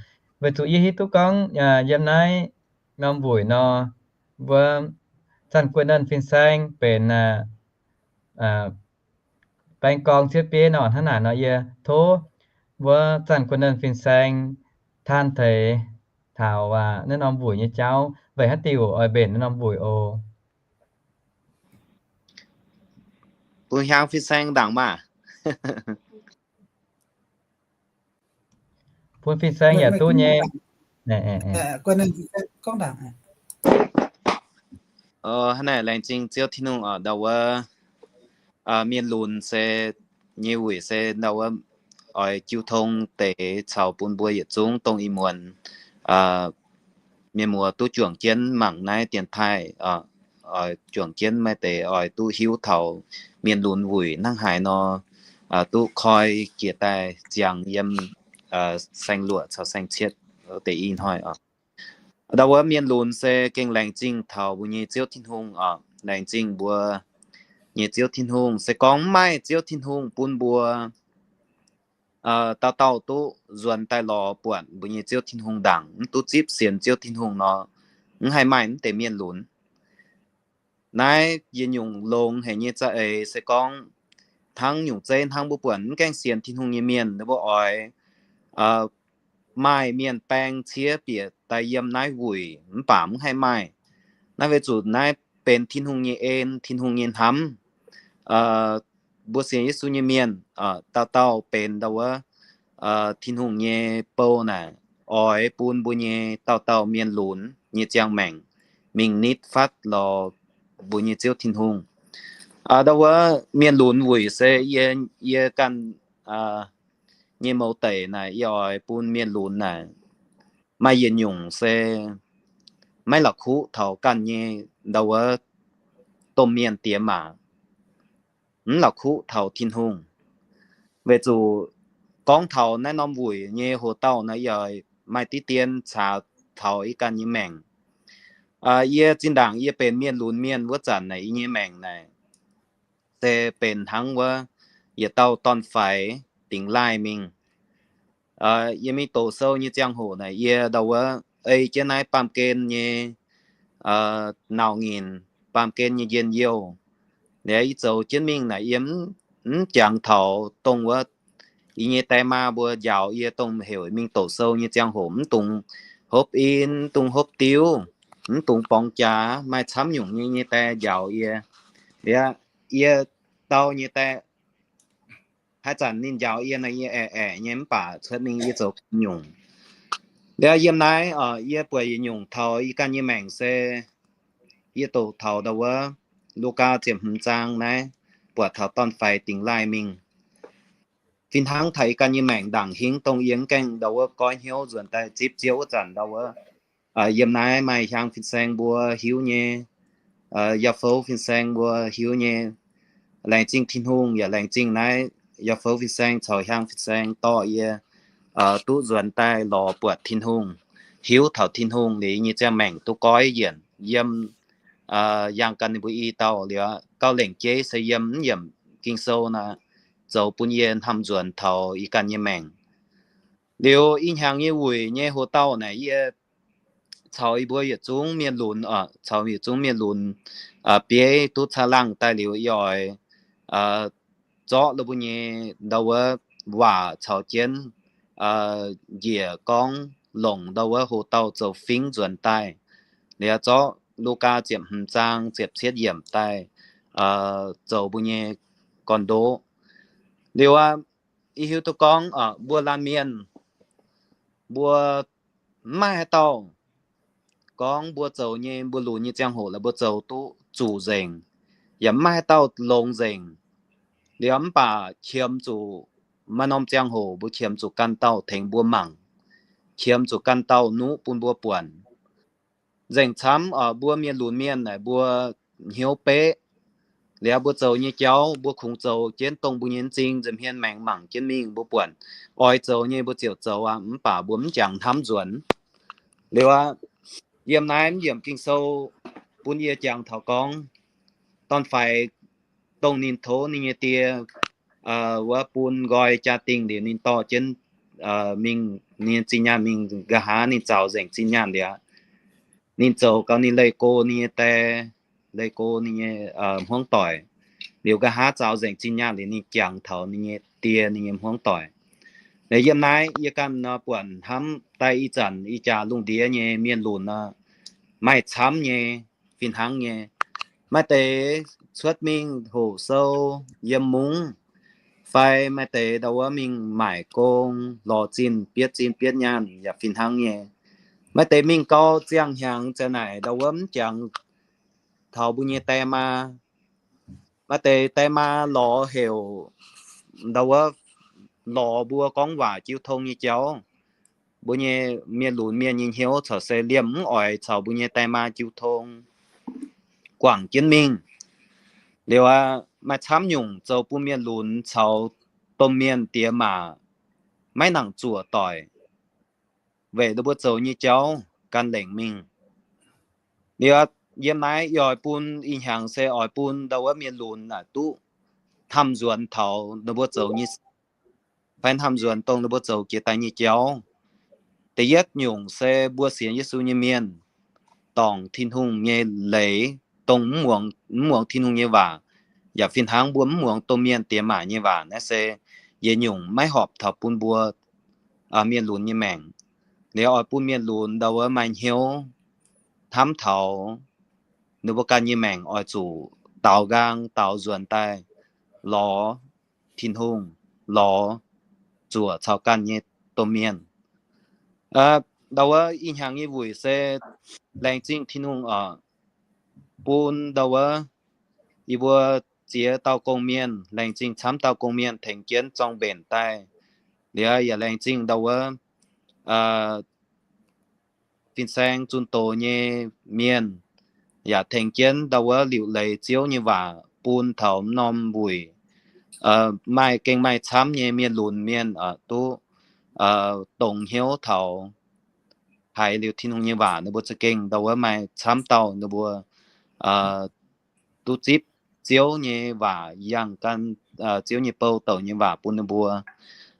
Weic zuqc yie hiuv duqv gorngv yiem naaiv norm wuic nor, mbuo Zanc Guoqv Nernh Fin-Saeng benx baeng gorng ciev bieiv nor, hnangv naaic nor yie tov mbuo Zanc Guoqv Nernh Fin-Saeng taan teix taux naaiv norm wuic nyei jauv, weic haaix diuc oix mbenc naaiv norm wuic oc. Bun hiaang Fin-Saeng ndaangc maah. Bun Fin-Saeng yaac duqv nyei. Hnangv naaic laengz zingh Ziouv Tin-Hungh oc, ndau wuov mienh lunx se, nyei wuic se ndau wuov oix jiu tong deix caux bun mbuo yietc zungv dongh ih muonz mienh muoz duqv juangc jienv mangc naaiv dienx taaih, oix juangc jienv maaih deix oix duqv hiuv taux mienh lunx wuic hnangv haaix nor, duqv koi jiex daaih ziangx yiem saeng-luoqc caux saeng-cietv deix i hnoi oc. Ndau wuov mienh lunx se gengh laengz zingh taux mbuo nyei Ziouv Tin-Hungh oc. Laengz zingh mbuo nyei Ziouv Tin-Hungh. Se gorngv mv maaih Ziouv Tin-Hungh bun mbuo dauh dauh duqv nzuonx daaih lorz buatc mbuo nyei Ziouv Tin-Hungh ndaangc, mv duqv zipv sienx Ziouv Tin-Hungh nor, mv haih maaih mv deix mienh lunx. Naaiv yietc nyungc longx haic nyei za'eix se gorngv hnangv nyungc zeiv hnangv mbuo buatc mv gaengh sienx Tin-Hungh nyei mienh, mbuo oix maaih mienh baeng ciev bieqc daaih yiem naaiv wuic, mv baac mv haih maaih. Naaiv weic zuqc naaiv benx Tin-Hungh nyei en, Tin-Hungh nyei hnamv. Mbuo sienx Yesu nyei mienh dauh dauh benx ndau wuov Tin-Hungh nyei bou naaic, oix bun mbuo nyei dauh dauh mienh lunx nyei ziangh maengc mingh nitv fatv lorz mbuo nyei Ziouv Tin-Hungh. Ndau wuov mienh lunx wuic se yie, yie ganh nyei mouz deic naaic, yie oix bun mienh lunx naaic maaih yietc nyungc se maiv la'kuqv taux ganh nyei ndau wuov domh mienh diex maac, mv la'kuqv taux Tin-Hungh. Weic zuqc gorngv taux naaiv norm wuic nyei hoc-dauh naaic, yie maaih diqv dien caax taux yie ganh nyei maengc. Yie zinh ndaangc yie benx mienh lunx mienh wuov zanc naaic, yie nyei maengc naaic se benx hnangv wuov yietc dauh dorn-faix dingx laaih mingh. Yie mingh doqc sou nyei ziangh hoc naaic, yie ndau wuov ei jienv naaiv baamh gen nyei nauz nyinc, baamh gen nyei njien-youh. Liuz yie zoux jienv mingh naaic, yie mv jangx taux dongh wuov yie nyei die maa mbuo njaaux yie dongh heuc mingh doqc sou nyei ziangh hoc mv dungx hopv in, mv dungx hopv diuv, mv dungx borngz jaax, maaih camv nyungc nyei, nyei die njaaux yie. Liuz yie dau nyei die haaix zanc ninh njaaux yie naaic, yie aeqv, aeqv nyei, mv baac cuotv mingh yie zoux nyungc. Liuz yiem naaiv yie buatc yietc nyungc taux yie ganh nyei maengc se yie doqc taux ndau wuov Lugaa ziepc hmz zaang naaiv, buatc taux dorn-faix dingx laaih mingh. Fih hnangv taux yie ganh nyei maengc ndaangc hingv dongh yie mv gaengh ndau wuov goiv hnyouv nzuonx daaih zipv Ziouv wuov zanc ndau wuov, yiem naaiv maaih hiaang fin-saeng mbuo hiuv nyei, yaac fouv fin-saeng mbuo hiuv nyei. Laengz zingh Tin-Hungh, yaac laengz zingh naaiv yaac fouv fin-saeng caux hiaang fin-saeng dorh yie duqv nzuonx daaih lorz buatc Tin-Hungh, hiuv taux Tin-Hungh liuz nyei ziangh maengc duqv goiv yienc yiem yangh ganh ninh mbuo i dauh. Liuz gauh lengc jeiv se yiem mv yiemc Ging-Sou naaic, zoux bun yie hnamv nzuonx taux yie ganh nyei maengc. Liuz ih hnyangx nyei wuic nyei hoc-dauh naaic, yie caux yie mbuo yietc zungv mienh lunx, caux yietc zungv mienh lunx bieiv duqv caangh laangh daaih liuz, yie oix zorqv lo mbuo nyei ndau wuov waac caux jienv njiec gorngv longc ndau wuov hoc-dauh zoux fingx nzuonx daaih. Liuz zorqv Lugaa ziepc hmz zaang ziepc cietv yiemc daaih zoux mbuo nyei gorn-ndoqv. Liuz aqv, yie hiuv duqv gorngv mbuo laanh mienh, mbuo mv maaih haaix dauh gorngv mbuo zoux nyei, mbuo lunx nyei ziangh hoc laaix mbuo zoux duqv zuqc nzengc, yaac mv maaih haaix dauh longx nzengc. Liuz mv baac qiemx zuqc maaih norm ziangh hoc mbuo qiemx zuqc ganh dauh tengx mbuo mangc, qiemx zuqc ganh dauh nuqv bun mbuo buonc. Nzengc camv mbuo mienh lunx mienh naaic mbuo hnyouv beqv. Liuz mbuo zoux nyei jauv mbuo kungx zoux jienv dongh mbuo nyei m'zing nza'hmien maengx mangc jienv mingh mbuo buonc. Oix zoux nyei mbuo ziouc zoux aqv, mv baac mbuo mv jangx hnamv nzuonx. Liuz aqv, yiem naaiv mv yiemc Ging-Sou bun yie jangx taux gorngv, dorn-faix dongh ninh tov ninh nyei die wuov bun nqoi jaa-dingh liuz ninh dorh jienv mingh ninh nyei zinh nyaanh mingh, nqa'haav ninh zaux nzengc zinh nyaanh liuz, ninh zoux gau ninh leih go ninh nyei die, leih go ninh nyei hmuangv doic. Liuz nqa'haav zaux nzengc zinh nyaanh liuz ninh jangx taux ninh nyei die ninh nyei hmuangv doic. Liuz yiem naaiv yie ganh nor buatc hnamv daaih ih zanc ih jaax lungh ndiev nyei mienh lunx nor, maaih camv nyei, fih hnangv nyei. Maaih deix cuotv mingh hoqc sou yiem mungv, fai maaih deix ndau wuov mingh maaic gong, lorz zinh bietv zinh bietv nyaanh yaac fih hnangv nyei. Maaih deix mingh gau ziangh hnyangx za'naaic ndau wuov mv jangx taux mbuo nyei die maa. Maaih deix die maa lorz heuc ndau wuov lorz mbuo gorngv waac jiu tong nyei jauv. Mbuo nyei mienh lunx mienh nyei hnyouv corc se liemh mv oix caux mbuo nyei die maa jiu tong, guangc jienv mingh. Liuz aqv, maaih camv nyungc zoux bun mienh lunx caux domh mienh diex maac maiv nangc zuoqc doic, weic ninh mbuo zoux nyei jauv gan lengc mingh. Liuz yiem naaiv yie oix bun ih hnyangx se oix bun ndau wuov mienh lunx naaic duqv hnamv nzuonx taux ninh mbuo zoux nyei, fai hnamv nzuonx dongh ninh mbuo zoux jiex daaih nyei jauv. Da'yietv nyungc se mbuo sienx Yesu nyei mienh, dorngc Tin-Hungh nyei leiz, dongh mv muangx Tin-Hungh nyei waac, yaac fih hnangv mbuo mv muangx domh mienh diex maac nyei waac. Naaiv se yietc nyungc maiv horpc taux bun mbuo mienh lunx nyei maengc. Liuz oix bun mienh lunx ndau wuov maaih hnyouv hnamv taux ninh mbuo ganh nyei maengc oix zuqc daaux nqaang daaux nzuonx daaih lorz Tin-Hungh, lorz zuoqc caux ganh nyei domh mienh. Ndau wuov ih hnyangx nyei wuic se laengz zingh Tin-Hungh oc, bun ndau wuov yie mbuo ziex dauh gong-mienh, laengz zingh camv dauh gong-mienh tengx jienv zorng mbenc daaih. Liuz yaac laengz zingh ndau wuov fin-saeng zunh doz nyei mienh, yaac tengx jienv ndau wuov liuc leiz Ziouv nyei waac bun taux norm wuic. Maaih gengh maaih camv nyei mienh lunx mienh duqv dongz hnyouv taux haiz liuz Tin-Hungh nyei waac, ninh mbuo za'gengh ndau wuov maaih camv dauh ninh mbuo duqv zipv Ziouv nyei waac, yangh gan Ziouv nyei bou douc nyei waac bun ninh mbuo.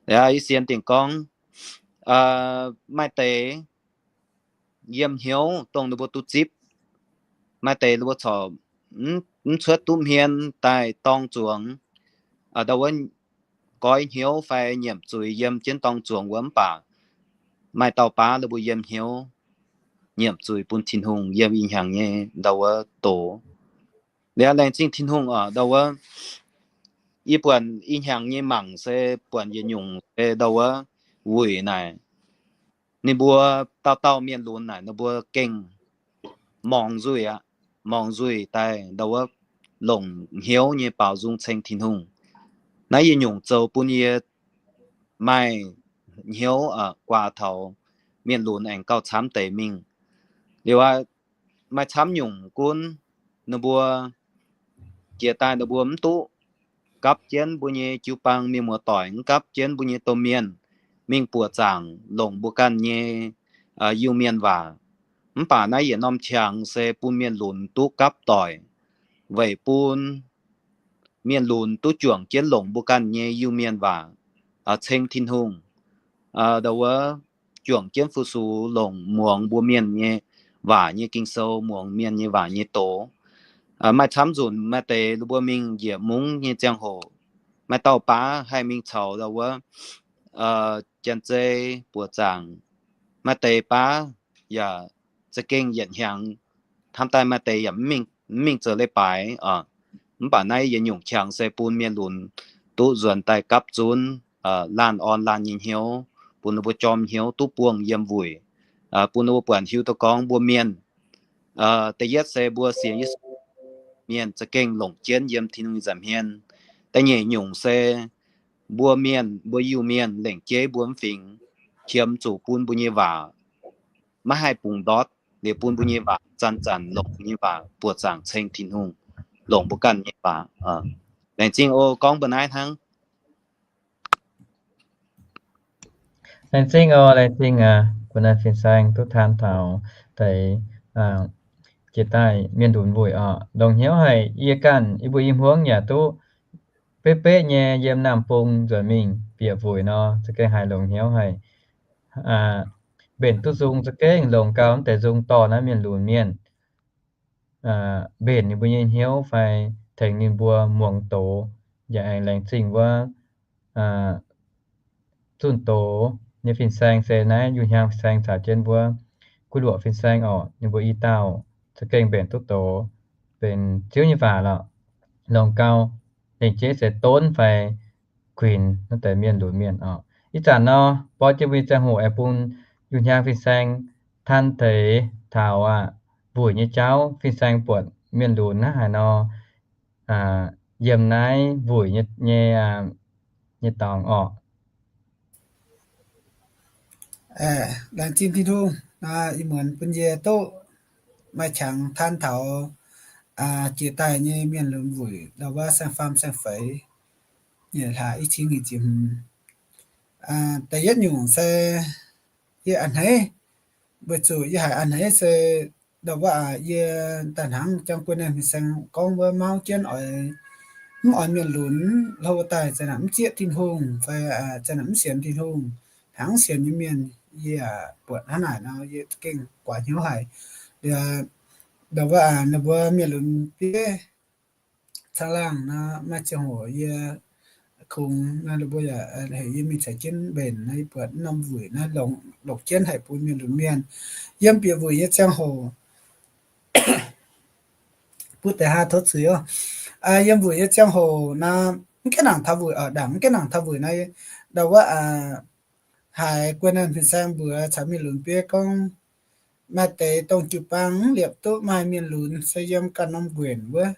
Yaac ih sienx dingc gorngv maaih deix yiem hnyouv dongh ninh mbuo duqv zipv, maaih deix ninh mbuo corc mv cuotv duqv hmien daaih dorng zuangx, ndau wuov goiv hnyouv fai nyiemc zuiz yiem jienv dorng zuangx wuov. Mv baac maaih dauh baav ninh mbuo yiem hnyouv nyiemc zuiz bun Tin-Hungh yiem ih hnyangx nyei ndau wuov doz. Liuz laengz zingh Tin-Hungh oc, ndau wuov yie buatc ih hnyangx nyei mangc se buatc yietc nyungc se ndau wuov wuic naaic, ninh mbuo dauh dauh mienh lunx naaic ninh mbuo gengh morngx nzuih aqv, morngx nzuih daaih ndau wuov longc hnyouv nyei baaux nzung ceng Tin-Hungh. Naaiv yietc nyungc zoux bun yie maaih hnyouv guaax taux mienh lunx aengx gauh camv deix mingh. Liuz aqv, maaih camv nyungc gunv ninh mbuo jiex daaih ninh mbuo mv duqv gapv jienv mbuo nyei jiu-baang mienh muoz-doic, mv gapv jienv mbuo nyei domh mienh mingh buoqc zaangc longc mbuo ganh nyei Iu-Mienh waac. Mv baac naaiv yietc norm qangx se bun mienh lunx duqv gapv doic, weic bun mienh lunx duqv juangc jienv longc mbuo ganh nyei Iu-Mienh waac ceng Tin-Hungh. Ndau wuov juangc jienv fu-sux longc muangx mbuo mienh nyei waac nyei Ging-Sou, muangx mienh nyei waac nyei doz. Maaih camv nzunc maaih deix ninh mbuo mingh njiec mungv nyei ziangh hoc, maaih dauh baav haih mingh caux ndau wuov janx-zei buoqc zaangc. Maaih deix baav yaac za'gengh yietc hnyangx hnamv daaih maaih deix yaac mv mingh zoux leiz-baaix oc. Mv baac naaiv yietc nyungc qangx se bun mienh lunx duqv nzuonx daaih gapv zunv laanh orn laanh nyei hnyouv, bun ninh mbuo jorm hnyouv duqv buangh yiem wuic, bun ninh mbuo buatc hiuv duqv gorngv mbuo mienh, da'yietv se mbuo sienx Yesu mienh za'gengh longc jienv yiem Tin-Hungh nyei nza'hmien. Da'nyeic nyungc se mbuo mienh, mbuo Iu-Mienh lengc jeiv mbuo mv fingx qiemx zuqc bun mbuo nyei waac maiv haih bungx ndortv, liuz bun mbuo nyei waac zanc-zanc longc mbuo nyei waac buoqc zaangc ceng Tin-Hungh, longc mbuo ganh nyei waac. Laengz zingh oc, gorngv mbuo naaiv hnangv. Laengz zingh oc, laengz zingh aqv, gu'naaiv fin-saeng duqv taan taux deix jiex daaih mienh lunx wuic oc. Longc hnyouv haic, yie ganh yie mbuo i hmuangv yaac duqv beqv beqv nyei yiem naamh bung nzuonx mingh bieqc wuic nor, za'gengh haiz longc hnyouv haic. mbenc duqv nzung za'gengh longc gau naaiv deix nzung dorh naaiv mienh lunx mienh, mbenc ninh mbuo nyei hnyouv fai tengx ninh mbuo muangx doz, yaac aengx laengz zingh wuov zunh doz nyei fin-saeng se naaiv Yunh Hnyangx fin-saeng caux jienv wuov Guv Luoqc fin-saeng orqc, ninh mbuo i dauh za'gengh mbenc duqv doz benx Ziouv nyei waac lorqc. Longc gau, lengc jeiv se donv fai kuinx naaiv deix mienh lunx mienh orqc. Ih zanc nor, borqv jienv mbuo nyei ziangh hoc aengx bun Yunh Hnyangx fin-saeng tan deix taux aqv, mbuic nyei jauv fin-saeng buatc mienh lunx hnangv haaix nor yiem naaiv mbuic nyei, nyei dorngx orqc. Laengz zingh Tin-Hungh, ih muonz bun yie duqv maaih qangx tan taux jiex daaih nyei mienh lunx mbuic ndau wuov saeng-faam saeng-feix, nyeic hlaax i cin nyic ziepc hmz. Da'yietv nyungc se yie a'hneiv, weic zuqc yie haiz a'hneiv se ndau wuov aqv, yie daaih hnangv jangx guei naaiv fin-saeng gorngv wuov mauv jienv oix, mv oix mienh lunx hlo daaih zanc naaic mv zieqv Tin-Hungh fai zanc naaic mv sienx Tin-Hungh, hnangv sienx nyei mienh, yie buatc hnangv naaic nor yie gengh guaax hnyouv haic. Liuz ndau wuov aqv, ninh mbuo mienh lunx bieiv caangh laangh nor, maaih ziangh hoc yie kungx nor ninh mbuo yaac heuc yie mingh caux jienv mbenc nor, yie buatc norm wuic naaiv longc jienv haic bun mienh lunx mienh. Yiem bieqc wuic nyei ziangh hoc, butv deix haa tov zuiz oc. Yiem wuic nyei ziangh hoc nor, mv gaengh nangc taux wuic oc, ndaangc mv gaengh nangc taux wuic nor, ndau wuov haiz guei naaiv fin-saeng mbuox caux mienh lunx bieiv gorngv, maaih deix dongh jiu-baang mv liepc duqv maaih mienh lunx se yiem ganh norm nquenc wuov,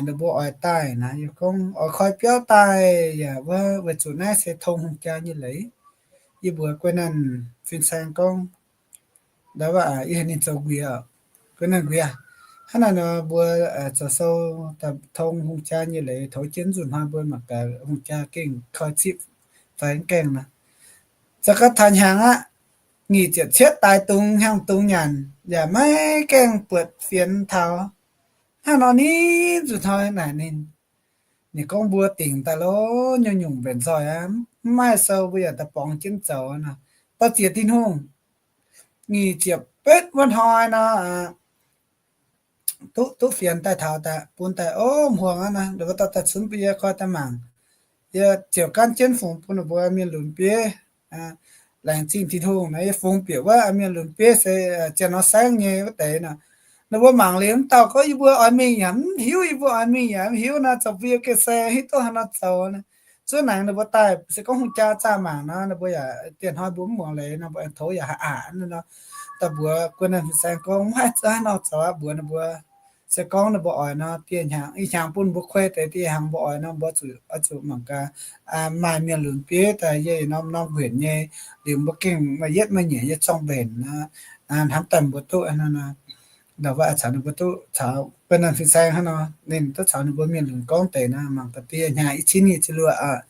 ninh mbuo oix daaih naaic, yie gorngv oix koi biauv daaih yaac wuov, weic zuqc naaiv se tong hungh jaa nyei leiz. Yie mbuox guei naaiv fin-saeng gorngv, ndau wuov yie haiz ninh zoux nquiex, guei naaiv nquiex, hnangv naaiv nor mbuo zoux sou daaih tong hungh jaa nyei leiz, tov jienv nzunc hnoi mbuo mangc gaax hungh jaa gengh koi zipv fai mv gaengh nor. Za'gengh taux hnyangx aqv, nyic ziepc cietv daaih dungz hnyangx dungz nyanc yaac maiv gaengh buatc fienx taux. Hnangv nor ninh nzunc hnoi naaic ninh, ninh gorngv mbuo dingc daaih lorqc, nyungc-nyungc mbenc nzoih aqv, mv maaih sou mbuo yaac daaih borngz jienv zoux nor. Dauh ziex Tin-Hungh, nyic ziepc betv wuov hnoi nor, duqv, duqv fienx daaih taux daaih bun daaih, o, hmuangx aqv nor, ndau wuov dauh daaih cunv bun yie koi daaih mangc. Yie ziouc gan jienv fungx bun ninh mbuo mienh lunx bieiv. Laengz zingh Tin-Hungh nor, yie fungx bieqc wuov mienh lunx bieiv se ziangh nor saengv nyei wuov deix nor. Ninh mbuo mangc liuz mv dauh gorngv yie mbuo oix mingh yaac mv hiuv, yie mbuo oix mingh yaac mv hiuv nor, zoux mbuo yiem geh se hiuv duqv haaix nor zoux. Zuov naaic ninh mbuo daaih se gorngv hungh jaa zaah mangc nor, ninh mbuo yaac dieh hnoi mbuo mv muangx leiz nor, mbuo aengx tov yaac haiz aqc nor. Daaih mbuox guei naaiv fin-saeng gorngv mv haih zuqc haaix nor zoux aqv, mbuox ninh mbuo se gorngv ninh mbuo oix nor, dieh hnyangx, ih hnyangx bun ninh mbuo kuei deix dieh hnyangx mbuo oix nor, mbuo zuqc, oix zuqc mangc gaax maaih mienh lunx bieiv daaih yie norm norm nquenc nyei, liuz mbuo gengh maaih yietv maaih nyeic nyei zorng-mbenc nor, hnamv daaih mbuo duqv nor, ndau wuov caux ninh mbuo duqv caux guei naaiv fin-saeng hnangv nor, ninh duqv caux ninh mbuo mienh lunx gorngv deix nor, mangc gaax dieh hnyangx i cin nyic ziepc luoqc aqv.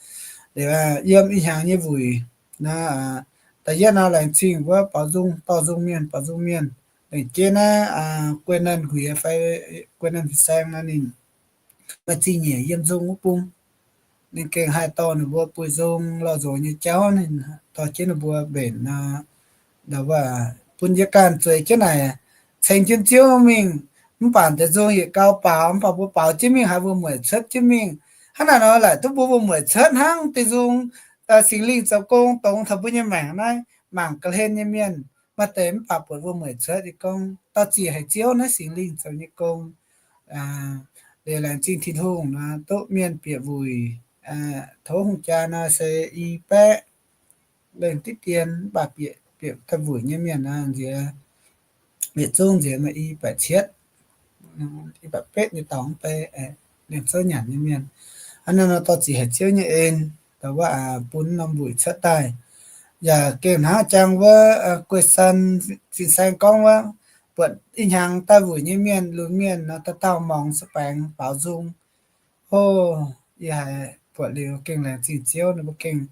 Liuz yiem ih hnyangx nyei wuic nor, da'yietv nor laengz zingh wuov baaux nzung, dorh nzung mienh, baaux nzung mienh. Lengc jeiv naaiv guei naaiv nquiex fai guei naaiv fin-saeng nor ninh maaih zingh nyeic yiem nzung wuov bung. Ninh gengh haih dorh ninh mbuo buix nzung lorh nzox nyei jauv, ninh dorh jienv ninh mbuo mbenc nor, ndau wuov bun yie ganh zueiz jienv naaic, ceng jienv Ziouv mingh, mv baac deix nzung yietc gau baaux, mv baac mbuo baaux jienv mingh haiz wuom-mueic cuotv jienv mingh. Hnangv naaic nor laaic duqv mbuo wuom-mueic cuotv hnangv deix nzung, Singx Lingh zoux gong dongz taux mbuo nyei maengc naaiv, mangc ga'hlen nyei mienh, maaih deix mv baac buatc wuom-mueic cuotv. Yie gorngv dauh ziec haic Ziouv naaiv Singx Lingh zoux nyei gong. Liuz laengz zingh Tin-Hungh nor, duqv mienh bieqc wuic, tov hungh jaa nor se i baeqv lengh diqv dien, mv baac bieqc, bieqc daaih wuic nyei mienh nor nziex, bieqc zungv nziex maaih i baeqv cietv, i baeqv betv nyei dorngx bei, liemh zouv nyanc nyei mienh. Hnangv naaiv nor dorh ziec haic Ziouv nyei en, ndau wuov bun norm wuic cuotv daaih. Yaac gengh hnangv jangx wuov guei san fin-saeng gorngv wuov, buatc ih hnyangx daaih wuic nyei mienh, lunx mienh nor, dauh dauh mongx se baengx baaux nzung. O, yie haiz buatc liuz gengh laengz zingh Ziouv, ninh mbuo gengh,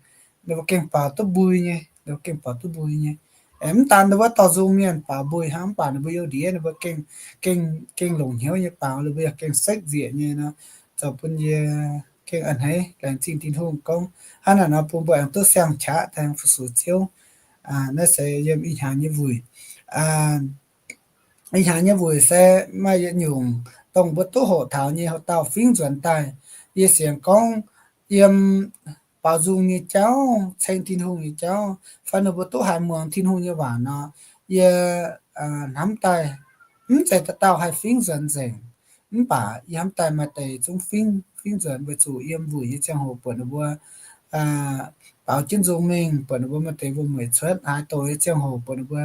ninh mbuo gengh baaux duqv mbui nyei, ninh mbuo gengh baaux duqv mbui nyei. Aengx mv daan ninh mbuo dorh nzung mienh baaux mbui hnangv, mv baac ninh mbuo youh ndiev ninh mbuo gengh, gengh, gengh longc hnyouv nyei baaux, ninh mbuo yaac gengh sekv nzieqc nyei nor, zoux bun yie gengh a'hneiv laengz zingh Tin-Hungh gorngv hnangv naaic nor bun mbuo aengx duqv siang-qaqv daaih fu-sux Ziouv. Naaiv se yiem ih hnyangx nyei wuic. Ih hnyangx nyei wuic se maaih yietc nyungc dongh mbuo duqv hoqc taux nyei haaix dauh fingx nzuonx daaih. Yie sienx gorngv yiem baaux nzung nyei jauv, ceng Tin-Hungh nyei jauv, fai ninh mbuo duqv haiz muangx Tin-Hungh nyei waac nor, yie hnamv daaih mv zeiz dauh dauh haih fingx nzuonx nzengc. Mv baac yie hnamv daaih maaih deix zungv fingx, fingx nzuonx weic zuqc yiem wuic nyei ziangh hoc buatc ninh mbuo baaux jienv nzung mingh, buatc ninh mbuo maaih deix wuom-mueic cuotv haaix doqc nyei ziangh hoc buatc ninh mbuo,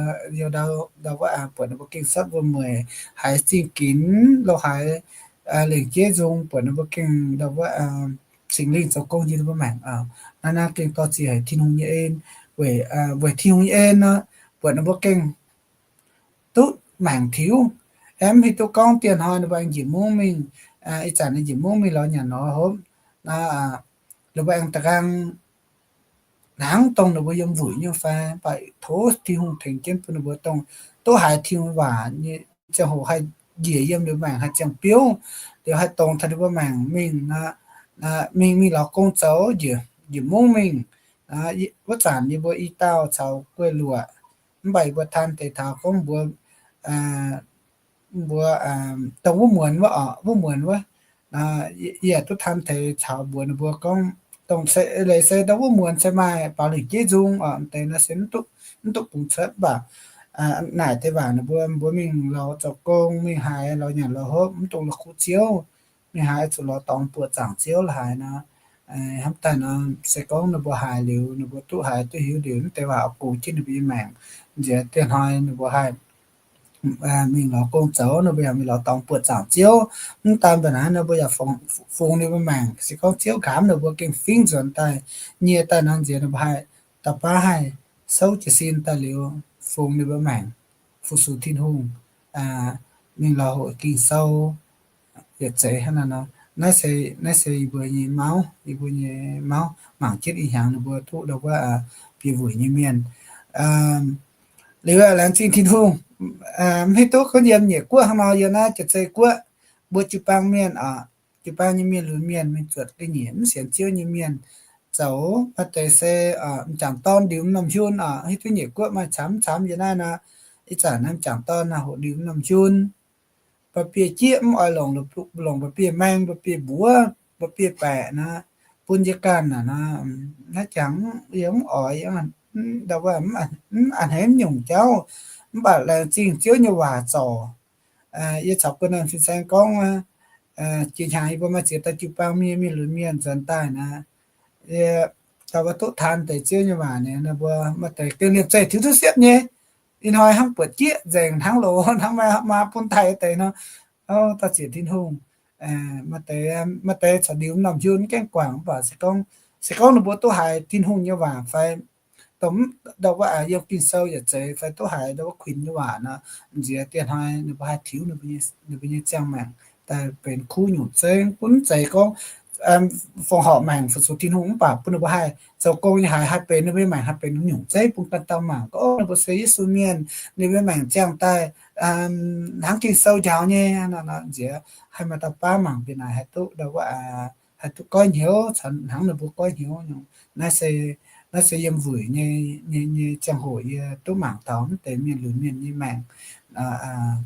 ndau wuov, buatc ninh mbuo gengh cuotv wuom-mueic haiz zingh ginx lo haaix, lengc jeiv nzung buatc ninh mbuo gengh ndau wuov Singx Lingh zoux gong yiem ninh mbuo maengc. Naaiv naaiv gengh dorh ziex haic Tin-Hungh nyei en, weic, weic Tin-Hungh nyei en nor, buatc ninh mbuo gengh duqv maengc tiux. Aeqv, mv hiuv duqv gorngv dieh hnoi ninh mbuo aengx njiec mungv mingh, ih zanc ninh njiec mungv mingh lorz nyanc lorz hopv, ninh mbuo aengx da'nqaang hnangv dongh ninh mbuo yiem wuic nyei fai, mv baac tov Tin-Hungh tengx jienv bun ninh mbuo dongh duqv haiz Tin-Hungh waac nyei ziangh hoc haih njiec yiem ninh mbuo maengc haih ziangh biouv, liuz haih dongz taux ninh mbuo maengc mingh, mingh, mingh lorz gong zoux njiec, njiec mungv mingh. Wuov zanc yie mbuo i dauh caux guei luoqc, mv baac yie mbuo taan deix taux gorngv mbuo, mbuo dongh wuov muonz wuov oc, wuov muonz wuov, yie yaac duqv taan deix caux mbuox ninh mbuo gorngv, dongh leiz se dongh wuov muonz se maaih baaux lengc jeiv nzung oc, deix nor se mv duqv bungx cuotv mv baac naaic deix waac ninh mbuo, mbuo mingh lorz zoux gong, mingh haaix lorz nyanc lorz hopv, mv dungx la'kuqv Ziouv, mingh haaix zuqc lorz dorngx buoqc zaangc Ziouv la'haaix nor. Hnamv daaih nor, se gorngv ninh mbuo haiz liuz, ninh mbuo duqv haiz duqv hiuv liuz, mv deix waac oix gox jienv ninh mbuo nyei maengc. Nziex dieh hnoi ninh mbuo haih mingh lorz gong zoux, ninh mbuo yaac mingh lorz dorngx buoqc zaangc Ziouv. Mv daan mbuo naaiv, ninh mbuo yaac fungx ninh mbuo maengc. Se gorngv Ziouv nqamv ninh mbuo gengh fingx nzuonx daaih, nyie daaih nor, nziex ninh mbuo haih da'baav haih souv jiez sin daaih liuz fungx ninh mbuo maengc, fu-sux Tin-Hungh, mingh lorz hoqc Ging-Sou, yietc zeiz hnangv naaiv nor. Naaiv se, naaiv se yie mbuo nyei mauv, yie mbuo nyei mauv mangc jienv ih hnyangx ninh mbuo duqv ndau wuov bieqc wuic nyei mienh. Liuz laengz zingh Tin-Hungh, mv hiuv duqv gunv yiem nyeic guoqv hnangv nor, yiem naaiv Jiex Zei Guoqv, mbuo jiu-baang mienh oc, jiu-baang nyei mienh lunx mienh mingh zuotc ga'nyiec mv sienx Ziouv nyei mienh zoux. Maaih deix se m'jangc dorn ndiux m'normh hiuv oc, hiuv duqv nyeic guoqv maaih camv camv yiem naaiv nor. Ih zanc naaiv m'jangc dorn naaiv hoqc ndiux m'normh hiuv, mba'biei jieqv mv oix longc, longc mba'biei maeng, mba'biei mbuox, mba'biei baeqc nor, bun yie ganh naaic nor, naaiv jangx yie mv oix, ndau wuov mv a'hneiv mv nyungc jauv. Mv baac laengz zingh Ziouv nyei waac zorc. Yie caux guon naanh fin-saeng gorngv, jiex hnyangx yie mbuo maaih ziex dauh jiu-baang mienh, mienh lunx mienh nzuonx daaih naaic, yie ndau wuov duqv taan deix Ziouv nyei waac ninh mbuo maaih deix gengh liemh zeih tiux duqv siepv nyei. Ih hnoi hnangv buatc jieqv nzengc hnangv loz hnangv maiv maa bun taaih deix nor, dauh ziec Tin-Hungh. Maaih deix, maaih deix corc ndiux m'normh hiuv mv gaengh guangc, mv baac se gorngv, se gorngv ninh mbuo duqv haiz Tin-Hungh nyei waac fai dongh ndau wuov yiem Ging-Sou yietc zeiz fai duqv haiz ndau wuov kuinx nyei waac nor, nziex dieh hnoi ninh mbuo haih tiux ninh mbuo nyei ziangh maengc daaih benx kuv nyungc zeiv. Gunv zeiz gorngv fongc horc maengc fu-sux Tin-Hungh mv baac bun ninh mbuo haih zoux gong nyei haiz haih benx ninh mbuo nyei maengc haih benx nyungc zeiv bun ganh dauh mangc gorngv ninh mbuo se Yesu mienh, ninh mbuo nyei maengc ziangh daaih hnangv Ging-Sou njaaux nyei nor, nziex haih maaih dauh baav mangc mbuo naaic haih duqv ndau wuov haih duqv goiv hnyouv caux hnangv ninh mbuo goiv hnyouv nyei. Naaiv se, naaiv se yiem wuic nyei, nyei, nyei ziangh hoc yie duqv mangc taux mv deix mienh lunx mienh nyei maengc.